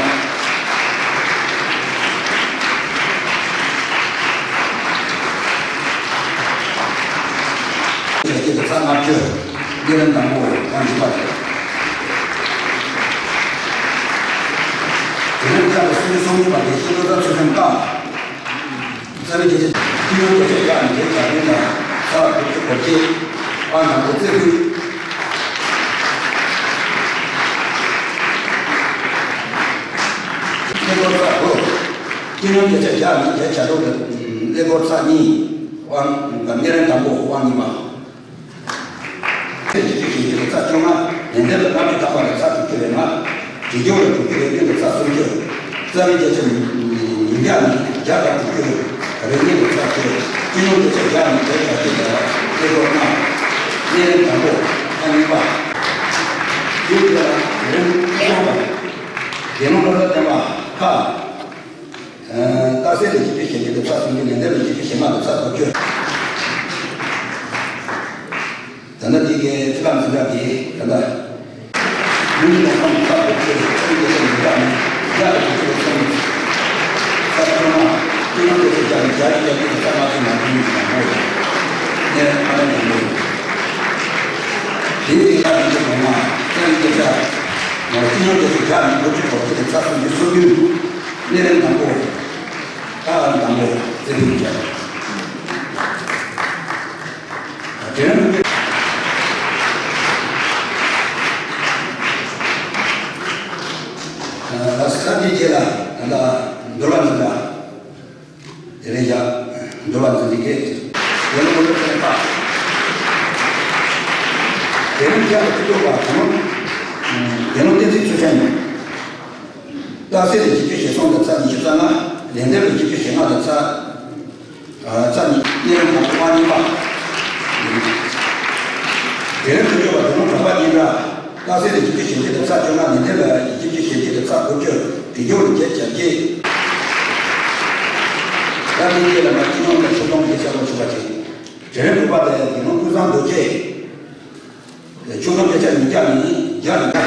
བརྒྱ་ཆ་ཚེག་ལྔ་བཅུ། གནས་རིམ་དང་པོ་ཨང་གཉིས་པ་རེད། དེ་རིང་སྐབས་སུ་སུམ་ཅུ་སོ་གཉིས་པ་དགེ་བཤེས་བློ་བཟང་ཚུལ་ཁྲིམས་ཀ་རྩ་བའི་བརྒྱ་ཆ་ཁྱོན་ཡོངས་བརྒྱ་ཆ་བརྒྱ་ནས་བརྒྱད་བརྒྱ་བདུན་དང་ཚེག་དགུ་བཅུ་གོ་བརྒྱད། ཨང་དང་པོ་རྩེ་ཕུད། ཀླད་ཀོར་ཚེག་དགུ། ཁྱོན་ཡོངས་བརྒྱ་ཆ་བརྒྱ་ནས་བརྒྱད་བརྒྱ་དྲུག་གི་ཀླད་ཀོར་ཚེག་གཉིས། ཨང་དང་གནས་རིམ་དང་པོ་ཨང་གཉིས་པ། ཚེག་བཅུ་བཞི་ཞིང་ཆེན་ལ་ཚེག་བཅོ་ལྔ། ལེགས་ལྡན་ལ་ལྔ་བཅུ་ཐམ་པ་ལ་ཚེག་དྲུག་ཅུ་རེ་ལྔ། བྲིས་སྐྱོར་ལ་དྲུག་ཅུ་རེ་བདུན་ལ་ཚེག་སུམ་ཅུ། རྩ་བའི་བརྒྱ་ཆ་ཉིས་བརྒྱ་དང་དྲུག་ཅུ་རེ་གཉིས་ལ་ཚེག་བཅུ། ཁྱོན་ཡོངས་བརྒྱ་ཆ་བརྒྱ་ནས་བརྒྱད་བརྒྱ་བརྒྱད་ལ་ཀླད་ཀོར་ལྔ། གནས་རིམ་དང་པོ་ཨང་གཉིས་པ། དེའི་རྗེས་ལ་རིམ་གསུམ་པ། དགེ་སློང་བློ་བཟང་བསྟན་པ་ཁ། རྟགས་གསལ་ལས་བཞི་བཅུ་ཞེ་བརྒྱད་དེ་ཚར་སུམ་ཅུ། ལེགས་ལྡན་ལས་བཞི་བཅུ་ཞེ་ལྔ་དེ་ཚར་དགུ་བཅུ། ད་ལྟ་འདི་གའི་ཚིག་ཁ་འཛིན་གྲྭ་དེ་ད་ལྟ་མི་ནི་ནང་ཁམས་ཚར་དགུ་བཅུ། ཁྱོན་བརྒྱད་ཚར་ཉིས་བརྒྱ་ནི་བརྒྱ་དང་དྲུག་ཅུ་རེ་གསུམ། ཚར་བཅོ་ལྔ། སྤྱི་ནོར་སྡེ་ཚན་བརྒྱ་ནི་བརྒྱ་ཆ་བརྒྱད་ཀྱི་ཚར་ལྔ་བཅུ་ང་དྲུག་ནི་དང་པོ་ཡིན། ཨ་ནི་དང་པོ་ཡིན། དེའི་རིང་ལ་ཡིན་གྱི་མ་ཡིན་ན་ཚན་རིག་སྐད་ཆ། སྤྱི་ནོར་སྡེ་ཚན་བརྒྱ་ནི་དགུ་བཅུ་གོ་བརྒྱད་དེ་ཚར་སུམ་ཅུ་སོ་བདུན། སྣེ་ལེན་དང་པོ། ཨ་ནི་དང་པོ་རྩེ་ཕུད་བྱས། དེ་རིང་ལ་ས་དེའི་རྗེས་ལ་ད་ལྟ་འདུལ་བ་འཛིན་གྲྭ། དེ་རིང་བཞག་འདུལ་བ་འཛིན་གྲྭའི་སྐད། དགེ་སློང་བློ་བཟང་བསྟན་པ། དེ་རིང་བཞག་གི་སྤྱི་ཚོགས་པ་དང་། དགེ་སློང་བསྟན་འཛིན་ཚུལ་ཁྲིམས། རྟགས་གསལ་ལས་བཞི་བཅུ་ཞེ་གསུམ་དང་ཚར་ཉི་ཤུ་རྩ་ལྔ། ལེགས་ལྡན་ལས་བཞི་བཅུ་ཞེ་ལྔ་དང་ཚར། ཨ། རྩ་གཉིས། སྣེ་ལེན་དང་པོ་པ་གཉིས་པ། དེ་རིང་དུ་ཡོད་པ་དགེ་སློང་གྲགས་པ་གཉིས་ཀ། རྟགས་གསལ་ལས་བཞི་བཅུ་ཞེ་བརྒྱད་དང་ཚར་བཅོ་ལྔ། ལེགས་ལྡན་ལས་བཞི་བཅུ་ཞེ་བརྒྱད་དང་ཚར་དགུ་བཅུ། སྒྲིག་སྦྱོར་ལས་བརྒྱད་བརྒྱད། ད་ལྟའི་རྗེས་ལ་མ་སྤྱི་ནོར་ལས་ཆོས་སྡོམ་དགེ་ཆེ་བ་ཞུ་བ་བྱེད། དེ་རིང་དྲུག་པ་དེ་དགེ་སློང་ཀུན་བཟང་རྡོ་རྗེ། ཆོས་སྡོམ་བརྒྱ་ཆ་ཉིས་བརྒྱ་ནི་བརྒྱ་ནི་བརྒྱ།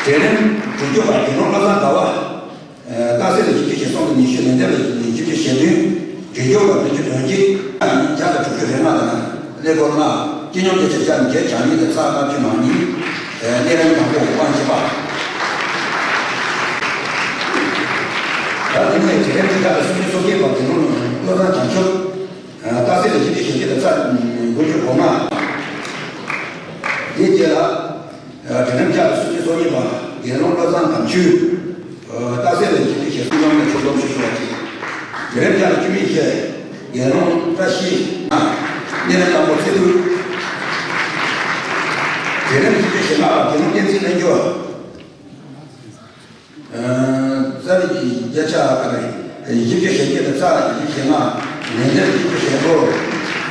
དེ་རིང་དྲུག་ཅུ་པ་དགེ་སློང་བློ་བཟང་དགའ་བ། རྟགས་གསལ་ལས་བཞི་བཅུ་ཞེ་གསུམ་དང་ཉི་ཤུ། ལེགས་ལྡན་ལས་བཞི་བཅུ་ཞེ་བདུན། སྒྲིག་སྦྱོར་ལ་བདུན་ཅུ་དོན་གཅིག། བརྒྱ་དང་དྲུག་ཅུ་རེ་ལྔ་དང་། ཀླད་ཀོར་ལྔ། སྤྱི་ནོར་སྡེ་ཚན་བརྒྱ་ནི་བརྒྱད་བྱ་གཉིས་དང་ཚར་ལྔ་བཅུ་ང་གཉིས། སྣེ་ལེན་དང་པོ་དབང་ཆེ་བ། ད་དེ་ནས་དེ་རིང་དྲུག་ཅུ་པ་སུམ་ཅུ་སོ་བརྒྱད་པ་དགེ་སློང་བློ་བཟང་བྱང་ཆུབ། རྟགས་གསལ་ལས་བཞི་བཅུ་ཞེ་བརྒྱད་དང་ཚར་དགུ་བཅུ་གོ་ལྔ། དེའི་རྗེས་ལ། དྲི་ལན་བརྒྱ་དང་སུམ་ཅུ་སོ་གཉིས་པ་དགེ་སློང་བློ་བཟང་དམ་ཆོས། རྟགས་གསལ་ལས་བཞི་བཅུ་ཞེ་གསུམ་ལམ་ནས་ཆོས་སྡོམ་ཞུ་ཞུ་བ་གཅིག། དྲི་ལན་བརྒྱ་དང་བཅུ་མེད་བཞི། དགེ་སློང་བཀྲ་ཤིས་ལྔ། སྣེ་ལེན་དང་པོ་རྩེ་ཕུད། དྲི་ལན་བཞི་བཅུ་ཞེ་ལྔ་པ་དགེ་སློང་བསྟན་འཛིན་རྣལ་འབྱོར། རྩ་བའི་བརྒྱ་ཆ་ག་རེ། བཞི་བཅུ་ཞེ་བརྒྱད་དང་ཚར་བཞི་བཅུ་ཞེ་ལྔ། ལེགས་ལྡན་བཞི་བཅུ་ཞེ་དགུ།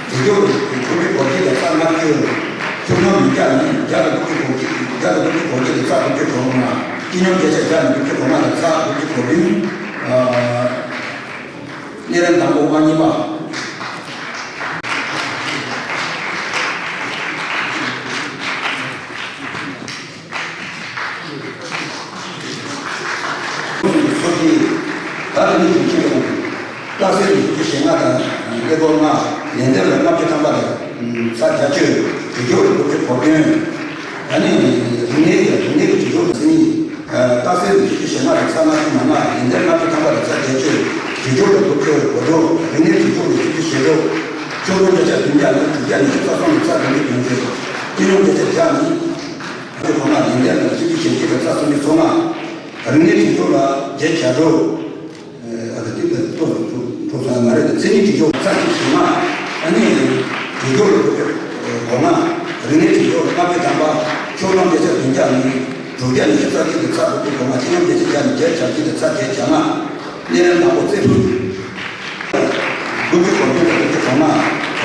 དགེ་སྦྱོར་དགུ་བཅུ་གོ་བརྒྱད་དང་ཚར་ལྔ་བཅུ། ཆོས་སྡོམ་ཉིས་བརྒྱ་ནི་བརྒྱ་དང་དགུ་བཅུ་གོ་བརྒྱད། བརྒྱ་དང་དགུ་བཅུ་གོ་བརྒྱད་དང་ཚར་དགུ་བཅུ་གོ་ལྔ། སྤྱི་ནོར་བརྒྱ་ཆ་བརྒྱ་ནི་དགུ་བཅུ་གོ་ལྔ་དང་ཚར་དགུ་བཅུ་གོ་བདུན། སྣེ་ལེན་དང་པོ་པ་གཉིས་པ། སོ་སོའི་ད་དེ་ནི་ཡོང་ཆེད་ཡོང་། རྟགས་གསལ་ལས་བཞི་བཅུ་ཞེ་ལྔ་དང་། ཀླད་ཀོར་ལྔ། ལེགས་ལྡན་ལས་ལྔ་བཅུ་ཐམ་པ་དང་ཚར་བརྒྱད་ཅུ། སྒྲིག་སྦྱོར་ལས་དགུ་བཅུ་གོ་བདུན། ཨ་ནི་རིག་གནས་ཀྱི་རིག་གནས་ཀྱི་སྒྲིག་སྦྱོར་ལས་ཚར་གཉིས། རྟགས་གསལ་ལས་བཞི་བཅུ་ཞེ་ལྔ་དང་ཚར་ལྔ་བཅུ་ང་ལྔ། ལེགས་ལྡན་ལྔ་བཅུ་ཐམ་པ་དང་ཚར་བརྒྱད་ཅུ། སྒྲིག་སྦྱོར་ལས་དགུ་བཅུ་གོ་དྲུག། རིག་གནས་སྒྲིག་སྦྱོར་ལས་བཞི་བཅུ་ཞེ་དྲུག། ཆོས་སྡོམ་བརྒྱ་ཆ་བདུན་བརྒྱ་ནི་དྲུག་བརྒྱ་ནི་བཅུ་རྩ་གསུམ་ནི་ཚར་བདུན་ཅུ་དོན་གཅིག། སྤྱི་ནོར་བརྒྱ་ཆ་བརྒྱ་ནི། ཨ་ནི་གོང་ལ་ལེགས་ལྡན་ལ་བཞི་བཅུ་ཞེ་གཅིག་དང་ཚར་སུམ་ཅུ་སོ་ལྔ། རིག་གནས་སྒྲིག་སྦྱོར་ལ་བརྒྱད་བརྒྱ་དྲུག། ཨ་ནི་དེ་ལ་ཏོག་ཙམ་འཕྲོ་སོང་མ་རེད། མཚན་ཉིད་སྒྲིག་སྦྱོར་ཚར་གཅིག་བྱུང་ན། ཨ་ནི་སྒྲིག་སྦྱོར་ལ་དགུ་བཅུ་གོ་ལྔ། རིག་གནས་སྒྲིག་སྦྱོར་ལྔ་བཅུ་ཐམ་པ། ཆོས་སྡོམ་བརྒྱ་ཆ་བདུན་བརྒྱ་ནི་དྲུག་བརྒྱ་ནི་བཅུ་རྩ་གཅིག་དང་ཚར་དགུ་བཅུ་གོ་ལྔ། སྤྱི་ནོར་བརྒྱ་ཆ་བརྒྱ་ནི་བརྒྱད་བརྒྱ་གཅིག་དང་ཚར་བརྒྱད་བརྒྱ་ལྔ། སྣེ་ལེན་དང་པོ་རྩེ་ཕུད། དགུ་བཅུ་གོ་བདུན་དང་དགུ་བཅུ་གོ་ལྔ།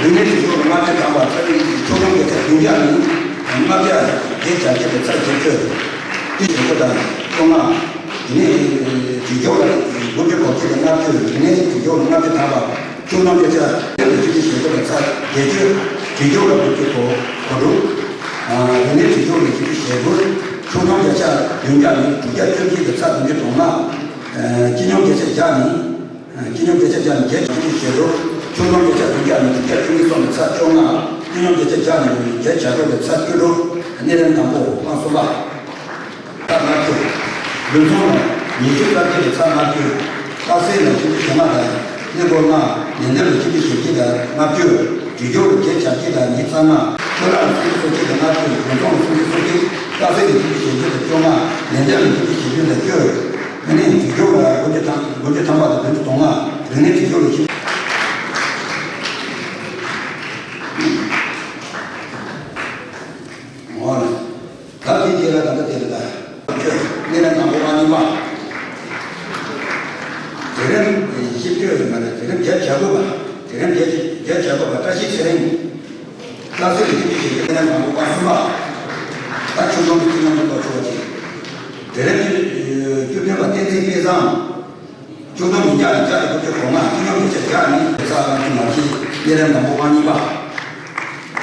རིག་གནས་སྒྲིག་སྦྱོར་ལྔ་བཅུ་ཐམ་པ། ཚར་གཉིས་ཀྱི་ཆོས་སྡོམ་བརྒྱ་ཆ་བདུན་བརྒྱ་ནི་ལྔ་བརྒྱ་བརྒྱད་བརྒྱ་བརྒྱད་དང་ཚར་བརྒྱད་ཅུ། དེ་བཞིན་དུ་དང་བཅོ་ལྔ། དེ་ནས་སྒྲིག་སྦྱོར་ལ་དགུ་བཅུ་གོ་གཅིག་དང་ལྔ་བཅུ། རིག་གནས་སྒྲིག་སྦྱོར་ལ་ལྔ་བཅུ་ཐམ་པ། ཆོས་སྡོམ་བརྒྱ་ཆ་བརྒྱད་དང་བཅུ་བཞི་ཞེ་དགུ་དང་ཚར་བརྒྱད་ཅུ། སྒྲིག་སྦྱོར་ལ་དགུ་བཅུ་གོ་དགུ་དྲུག། རིག་གནས་སྒྲིག་སྦྱོར་ལ་བཅུ་བཞི་ཞེ་དགུ། ཆོས་སྡོམ་བརྒྱ་ཆ་བདུན་བརྒྱ་ནི་དྲུག་བརྒྱ་བཅུ་གཅིག་དང་ཚར་བདུན་ཅུ་དོན་ལྔ། སྤྱི་སྙོམས་བརྒྱ་ཆ་བརྒྱ་ནི། སྤྱི་སྙོམས་བརྒྱ་ཆ་བརྒྱ་ནི་བརྒྱད་བཅུ་ཞེ་དྲུག། ཆོས་སྙོམས་བརྒྱ་ཆ་བདུན་བརྒྱ་ནི་དྲུག་བརྒྱ་བཅུ་གཉིས་སོགས་ནི་ཚར་བཅོ་ལྔ། སྤྱི་སྙོམས་བརྒྱ་ཆ་བརྒྱ་ནི་བརྒྱད་བརྒྱ་དྲུག་ནི་ཚར་བཅུ་དྲུག། སྣེ་ལེན་དང་པོ་ཨང་གསུམ་པ། ཚར་ལྔ་བཅུ། ལུས་ཟུངས་ལ་ཉི་ཤུ་རྩ་བརྒྱད་ནི་ཚར་ལྔ་བཅུ། རྟགས་གསལ་ལ་བཞི་བཅུ་ཞེ་ལྔ་དང་། གནས་སྐོར་ལྔ། ལེགས་ལྡན་ལ་བཞི་བཅུ་ཞེ་གཅིག་དང་ལྔ་བཅུ། སྒྲིག་སྦྱོར་ལ་བརྒྱད་བརྒྱ་གཅིག་དང་ཉི་ཤུ་རྩ་ལྔ། ཆོས་ར་ལ་སུམ་ཅུ་སོ་གཅིག་དང་ལྔ་བཅུ། ལུས་ཟུངས་ལ་སུམ་ཅུ་སོ་གཅིག། རྟགས་གསལ་ལ་བཞི་བཅུ་ཞེ་བརྒྱད་དང་བཅོ་ལྔ། ལེགས་ལྡན་ལ་བཞི་བཅུ་ཞེ་བདུན་དང་བཅུ། དེ་ནས་སྒྲིག་སྦྱོར་ལ་དགུ་བཅུ་ཐམ་དགུ་བཅུ་ཐམ་པ་དང་བདུན་ཅུ་དོན་ལྔ། རིག་གནས་སྒྲིག་སྦྱོར་ལ་བཞི། འོ་ན། ད་དེ་རྗེས་ལ་ད་ལྟ་དེ་རེད་ད། སྣེ་ལེན་དང་པོ་ཨ་ནི་མ། དེ་རིང་བཞི་བཅུ་ཡོད་མ་རེད། དེ་རིང་བརྒྱད་བྱ་དགོས་པ། དེ་རིང་བརྒྱད་བརྒྱད་བྱ་དགོས་པ། བཀྲ་ཤིས་ཚེ་རིང་། རྟགས་གསལ་གྱི་བཞི་བཅུ་ཞེ་བརྒྱད། སྣེ་ལེན་དང་པོ་ཨ་གསུམ་པ། ད་ཆུང་ཆུང་གི་ཚིག་ཉམས་སུ་གཏོགས་ཆོག་པ་བྱེད། དེ་རིང་གི་བཅུ་བདུན་པ་བསྟན་འཛིན་དཔལ་བཟང་། བཅུ་སྟོང་ཉིས་བརྒྱ་ནས་བརྒྱ་དང་དགུ་བཅུ་གོ་ལྔ། སྤྱི་ནོར་གྱི་ཆེད་བརྒྱ་ནི་ས་ལམ་གྱི་མ་གི་གཉན་རིམས་དང་པོ་པ་གཉིས་པ།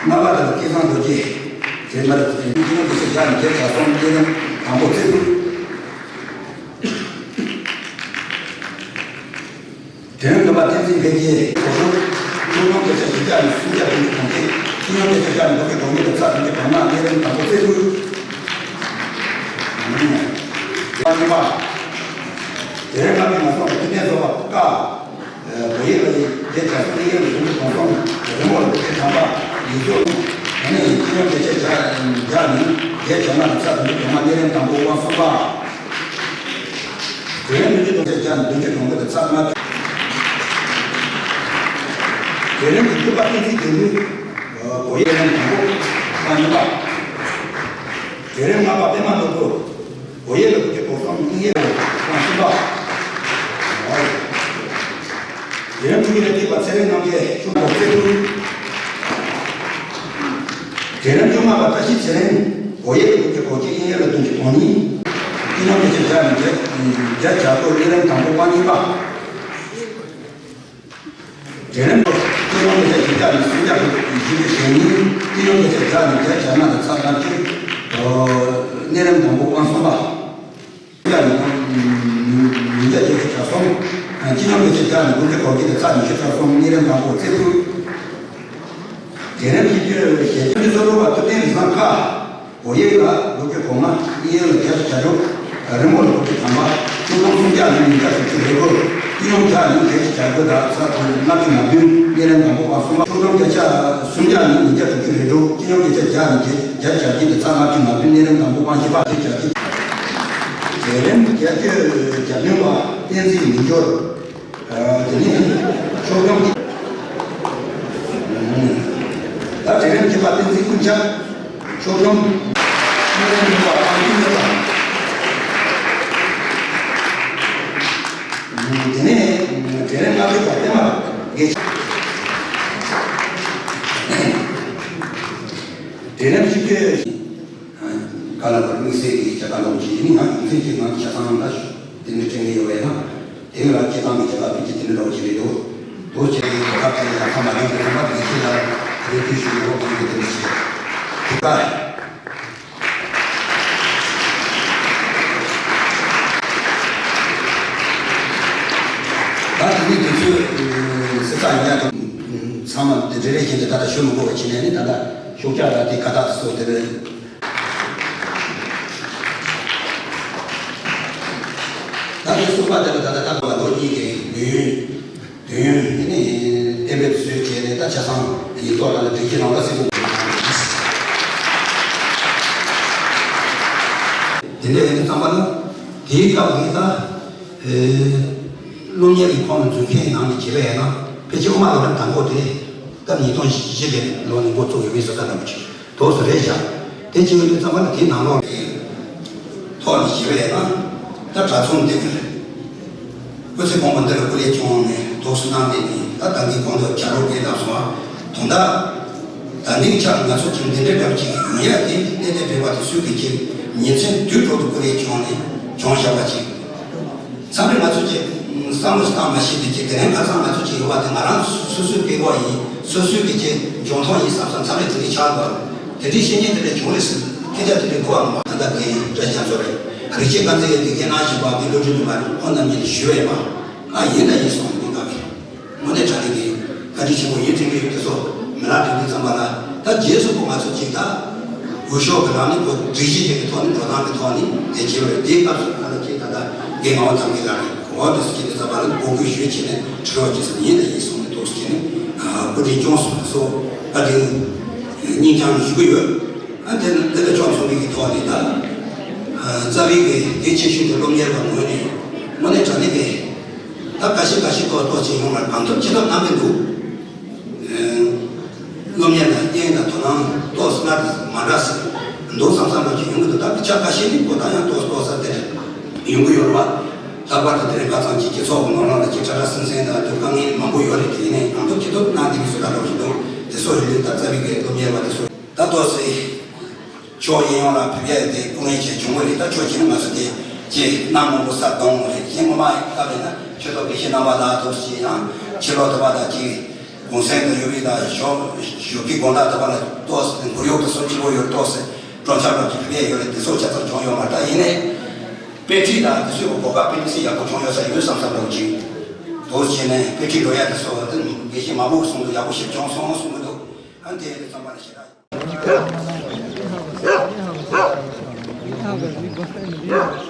རྣམ་པ་དང་སྐལ་བཟང་རྡོ་རྗེ། དེ་མར་སྤྱི་ནོར་གྱི་ཆེད་བརྒྱ་ནས་བརྒྱད་བྱ་སོང་གཉན་རིམས་དང་པོ་རྩེ་ཕུད། དེ་རིང་སྟོན་པ་བསྟན་འཛིན་འཕེལ་རྒྱས་གོ་ཤོར། སྤྱི་ནོར་གྱི་ཆེད་བཞི་བརྒྱ་ནས་སུམ་བརྒྱ་དྲུག་ཅུ་གོ་གཅིག། སྤྱི་ནོར་གྱི་ཆེད་བརྒྱ་ནས་དགུ་བརྒྱ་གོ་གཉིས་དང་ཚ་དྲུག་ཅུ་གོ་ལྔ། གཉན་རིམས་དང་པོ་རྩེ་ཕུད། པ་གཉིས་པ། དེ་རིང་ང་ཚོ་མ་སོང་བའི་ཐུབ་བསྟན་སོགས་པ་ཀ་བོད་ཡིག་ལ་ཡི་རྒྱལ་བྱ་སོང་། གཡས་ལ་དུང་ཕྱུར་གོང་གསུམ། རི་མོ་ལ་དུང་ཕྱུར་དམ་པ། ཡིག་གཟུགས། དེ་ནས་སྤྱི་ནོར་གྱི་ཆེད་བརྒྱ་ནི་རྒྱལ་བྱ་ལྔ་དང་ཚ་དྲུག་ཅུ་གོ་ལྔ། གཉན་རིམས་དང་པོ་དབང་གསུམ་པ། དེ་རིང་བདུན་ཅུ་དོན་གཅིག་བརྒྱ་ནས་བདུན་ཅུ་གོ་དགུ་དང་ཚ་ལྔ། དེ་རིང་གི་བཅུ་པ་བསྟན་འཛིན་དགེ་འདུན། བོད་ཡིག་ལ་དུང་ཕྱུར་དང་པོ་པ་གཉིས་པ། དེ་རིང་ལྔ་པ་པད་མ་ནོར་བུ། བོད་ཡིག་ལ་དགུ་བཅུ་གོ་གསུམ། དབྱིན་ཡིག་ལ་དང་གསུམ་པ། དེ་རིང་དྲུག་པ་ལ་ཐེག་པ་ཚེ་རིང་རྣམ་རྒྱལ། ཆུ་བོ་རྩེ་ཕུད། དེ་རིང་བཅོ་ལྔ་པ་བཀྲ་ཤིས་ཚེ་རིང་། བོད་ཡིག་ལ་དགུ་བཅུ་གོ་གཅིག། དབྱིན་ཡིག་ལ་དོན་གཅིག་དོན་གཉིས། སྤྱི་ནོར་གྱི་ཆེད་བརྒྱ་ནས་བརྒྱད་བརྒྱད་བྱ་དགུ། གཉན་རིམས་དང་པོ་པ་གཉིས་པ། དེ་རིང་སྤྱི་ནོར་གྱི་ཆེད་བརྒྱ་ནས་སུམ་བརྒྱ་དྲུག་ཅུ་གོ་གཉིས། སྤྱི་ནོར་གྱི་ཆེད་བརྒྱ་ནས་བརྒྱད་བྱ་ལྔ་དང་ཚ་ལྔ་བཅུ། གཉན་རིམས་དང་པོ་དབང་གསུམ་པ། བརྒྱ་ནས་ཉིས་བརྒྱ་བརྒྱད་ཅུ་གྱ་གསུམ། སྤྱི་ནོར་གྱི་ཆེད་བརྒྱ་ནས་དགུ་བཅུ་གོ་བརྒྱད་དང་ཚ་ཉི་ཤུ་གྱ་གསུམ། གཉན་རིམས་དང་པོ་རྩེ་ཕུད། དེ་རིང་བཞི་བཅུ་ཞེ་བཅུ་ནི་སོ་ལོ་བ་ཐུབ་བསྟན་རིག་བཟང་ཁ། བོད་ཡིག་ལ་དགུ་བཅུ་གོ་ལྔ། དབྱིན་ཡིག་ལ་བརྒྱད་ཅུ་གྱ་དྲུག། རི་མོ་ལ་དགུ་བཅུ་ཐམ་པ། ཆུ་སྟོང་སུམ་བརྒྱ་ནས་ཉིས་བརྒྱ་དྲུག་ཅུ་རེ་དགུ། སྤྱི་ནོར་བརྒྱ་ནས་བརྒྱད་ཅུ་གྱ་དགུ་དང་ཚ་ལྔ་བཅུ་ང་བདུན། གཉན་རིམས་དང་པོ་པ་གསུམ་པ། ཆུ་སྟོང་བརྒྱ་ཆ་སུམ་བརྒྱ་ནས་ཉིས་བརྒྱ་དྲུག་ཅུ་རེ་དྲུག། སྤྱི་ནོར་བརྒྱ་ཆ་བརྒྱ་ནས་བརྒྱད་བརྒྱད་བྱ་གཅིག་དང་ཚ་ལྔ་བཅུ་ང་བདུན། གཉན་རིམས་དང་པོ་པ་བཞི་པ་བརྒྱད་བྱ་གཅིག། དེ་རིང་བརྒྱད་ཅུ་གྱ་བདུན་པ་བསྟན་འཛིན་མི་འགྱུར། དེ་ནས་ཤོག་སྒྲོམ། ད་དེ་རིང་གཅིག་པ་བསྟན་འཛིན་ཀུན་ཁྱབ། ཤོག་སྒྲོམ། དེ་ནས་དེ་རིང་ལྔ་བཅུ་པ་པད་མ་དགེ་ཆེ། དེ་རིང་བཞི་བཅུ། ག་ལ་བར་དམིགས་བསལ་གྱི་བྱ་དགའ་ལོག་ཅིག་ཡིན་ན་ཡང་ཡོང་ཚད་ཀྱི་ངང་ཆ་ཚང་ལ་དེ་ནས་དྲན་གྱི་ཡོད་པས་ན། དེ་ལ་སྤྱི་བཏང་གི་བྱ་དགའ་ཕུལ་གྱི་དེ་འདྲ་བ་ཞིག་རེད་འདུག་དོ་ཆེ་བའི་གོ་སྐབས་དེ་ལ་ཚང་མ་ཡོང་གི་ཚང་མ་དགེ་ཆེ་ལ་རེ་ཞུ་ཞུ་རོགས་གནང་གི་དེ་འདྲ་ཞིག་ད་དེ་ནས་དུས་ཚོད་སི་ཙ་ཡིན་ཡ་དང་ཚང་མ་དེ་རེ་རེ་བཞིན་དུ་ད་ལྟ་ཞུ་མི་དགོས་པ་བྱས་ནས་ནི། ད་ལྟ་ཤོག་ཆག་ལ་དེ་ཁ་བཏགས་སོགས་དེ་རེད། ད་དེ་གསུམ་པ་དེ་ལ་ད་ལྟ་ད་ལོ་གཉིས་ཀྱི་ལོ་ཡུན། དུས་ཡུན་ནི་གཏན་འབེབས་བཟོས་བྱས་ནས། ད་ཆ་ཚང་ཡིག་ཐོག་ལ་ལ་དྲན་གྱི་རང་ལ་སྲིད་དགོས། དེ་འདྲ་ཡིན་དུས་ཙམ་པ་ལ་དེའི་སྐབས་ཀྱི་ད་སློབ་གཉེར་གྱི་ཁོངས་ལ་འཛུལ་མཁན་ནང་ནས་བྱས་པ་ཡིན་ན། ཕལ་ཆེར་དབུ་མ་ལོ་རིམ་དང་པོ་དེ་སྐབས་ཉིས་སྟོང་བཞི་བཅུ་ལོ་ནས་འགོ་བཙུགས་ཡོད་པའི་བཟོ་ལྟ་འདྲ་པོ་ཅིག་འདུག་ས་རེད་བཞག་དེ་བྱེད་ཡོང་དུས་ཙམ་པ་ལ་དེའི་ནང་ལོགས་ཀྱི་ཐོག་ནས་བྱས་པ་ཡིན་ན། ད་གྲྭ་ཚང་འདི་གི་སྐུ་ཚེ་གོང་མ་འདི་ལ་སྐུ་ལས་བསྐྱོན་ནས་འདུག་སེ་གནང་བསྡད་ནས། ད་ད་གིན་གོང་དུ་བྱ་རོག་གིས་ལབ་སོང་བ། དོན་དག་ད་ནིང་ཆ་ང་ཚོ་ཅིག་འདི་འདྲའི་སྐབས་ཅིག་ཡོང་ཡ་དེ་གནད་དོན་ཕལ་པ་དེ་སུས་གི་ཅིག་ཉིན་མཚན་དུས་དྲུག་ཏུ་སྐུ་ལས་བསྐྱོན་ནས་བྱུང་བཞག་པ་ཅིག་མཚམས་རེ་ང་ཚོ་ཅིག་བསམ་བློ་ཞིག་བཏང་མ་ཤེས་དུས་ཅིག་དེ་རིང་ཁ་སང་ང་ཚོ་ཅིག་ཡོད་པ་དེ་ང་རང་སོ་སོའི་སྐད་འགོག་ཡིན། སོ་སོའི་གི་ཅིག་འབྱུང་ཐོག་ཡིན་བསམ་བསམ་མཚམས་རེ་དེ་འདྲའི་ཆགས་འདུག་དེ་འདྲའི་བཤད་མཁན་དེ་འདྲ་བྱུང་རེད་ཟེར། སྐད་ཆ་དེ་འདྲའི་གོ་བ་མ་ད་ལྟ་གི་བཀྲ་ཤིས་རྒྱ་མཚོ་རེད། རིག་བྱེད་དཀར་མཛེས་ཡོད་དེ་སྐད་གནང་བཞིན་པ་གི་བློ་གྲོས་ནུས་པ་ཁོང་རྣམ་གཉིས་ལ་ཞུ་བས་པ། ཨ་ཡིན་ད་ཡིན་སོང་མི་དགའ་གི་དངོས་གནས་དྲང་གནས་ཀྱི་བཀའ་དྲིན་ཆེན་པོ་ཡིན། དྲན་གྱི་ཡོད། དེ་ཚོ་མི་ལ་དྲན་དུས་ཙམ་པ་ལ་ད་རྗེས་སུ་ཁོ་ང་ཚོ་གཅིག་ད་འོས་ཤོག་གི་ལམ་ནས་ཁོ་སྒྲིག་གཞི་ཅན་གྱི་ཐོག་ནས་འགྲོ་སྟངས་ཀྱི་ཐོག་ནས་དེ་བྱས་པ་རེད། དེའི་སྐབས་སུ་ང་ལ་གཅིག་ད་ལྟ་རྒན་ངག་དབང་ཚང་གི་ལ་རེད། འོ་དེ་སུ་གཅིག་དེ་ཙམ་པ་ལ་འབོད་སྐུལ་ཞུས་བྱས་ནས་དྲི་བ་ཅིག་ཟེར་ཡིན་ད་ཡིན་སོང་ནས་ཐུགས་སུ་བྱས་ནས་སྐུ་དྲིན་སྐྱོང་སོང་སོ་བཀའ་དྲིན་སྙིང་བཅངས་ཞུ་གི་ཡོད། ཨ་དེ་ནི་དེ་ལ་ཕྱོགས་མཚུངས་པའི་གི་ཐོག་ནས་ད་རྩ་བའི་གི་གལ་ཆེ་ཤོས་དེ་སློབ་གཉེར་བ་ངོས་ནས་དངོས་གནས་དྲང་གནས་ཀྱི། ད་ཁ་ཤས་ཁ་ཤས་ཏོག་ཏོག་ཅིག་ཡོང་བར་གང་ཐུབ་ཅི་ཐུབ་གནང་གི་འདུག་སློབ་གཉེར་ལ་རྐྱེན་དང་དོ་སྣང་ཏོག་ཙམ་མ་འདྲ་ཟེར་འདུག་བསམ་བསམ་པ་ཅིག་ཡོང་གི་འདུག་ད་ཆ་ཁ་ཤས་ནི་ཁོ་ད་ཡང་ཏོག་ཏོག་ཙམ་དེ་ཡོང་གི་ཡོད་རེད་བ། ལྷག་པར་དུ་དེ་རིང་ཁ་སང་ཅིག་སྤྱི་ཚོགས་ནང་ལོགས་ལ་ཅིག་ཁྲ་ཁྲ་སིང་སིང་དང་དེ་དཀའ་ངལ་མང་པོ་ཡོད་རེད། དེ་ཡིན་ནའི་གང་ཐུབ་ཅི་ཐུབ་གནང་བསྡད་ཀྱི་བཟོ་འདྲ་འདྲ་ཞིག་འདུག་དེ་ཚོ་ཡིན་ད་རྩ་བའི་གི་སློབ་གཉེར་བ་དེ་ཚོ་ད་ཏོག་ཙམ། ཆོས་གཡས་གཡོན་ལ་ཕེབས་ཡས་དེ་དཀའ་ངལ་ཅིག་བྱུང་གི་རེད། ད་ཆོས་བྱེད་ན་ང་ཚོ་དེ་ཅིག་གནམ་མང་པོ་ས་གཏོང་གི་རེད། གཞན་ངོ་མ་ལྟ་བས་ན་ཆོས་ཐོག་དགེ་བཤེས་རྣམ་པ་ལ་དོ་ཞེས་ཡང་ཕྱི་ལོགས་དུ་བ་དང་ཅིག་གུང་སེང་དུ་ཡོད་པའི་དང་ཞོགས་ཞོགས་ཀའི་དགོང་དག་དུ་བ་ལ་ཏོག་ཙམ་ཁོར་ཡུག་དུ་སོ་སྐྱིད་པོ་ཡོད་ཏོག་ཙམ་སྤྲོ་འཆམ་ལ་ཅིག་ཕེབས་ཡས་ཡོད་རེད། དེ་ཚོ་ཆ་ཚང་བྱུང་ཡོད་མ་རེད། ད་ཡིན་ནའི་དཔེ་ཁྲིད་དང་དེ་ཚོའི་གོ་སྐབས་དཔེ་མི་སྲིད་ཡག་པོ་བྱུང་ཡོད་ས་ཡོད་བསམ་བསམ་འདྲ་བོ་ཅིག་དོ་ཞེས་ནས་དཔེ་ཁྲིད་འགྲོ་ཡ་དེ་ཚོ་དེ་དགེ་བཤེས་མང་པོ་གསུང་དུ་ཡག་པོ་ཞིག་བྱུང་སོང་གསུང་གི་འདུག་ཨ་དེ་རེད། བསམ་པ་ལ་ཞེ་དྲག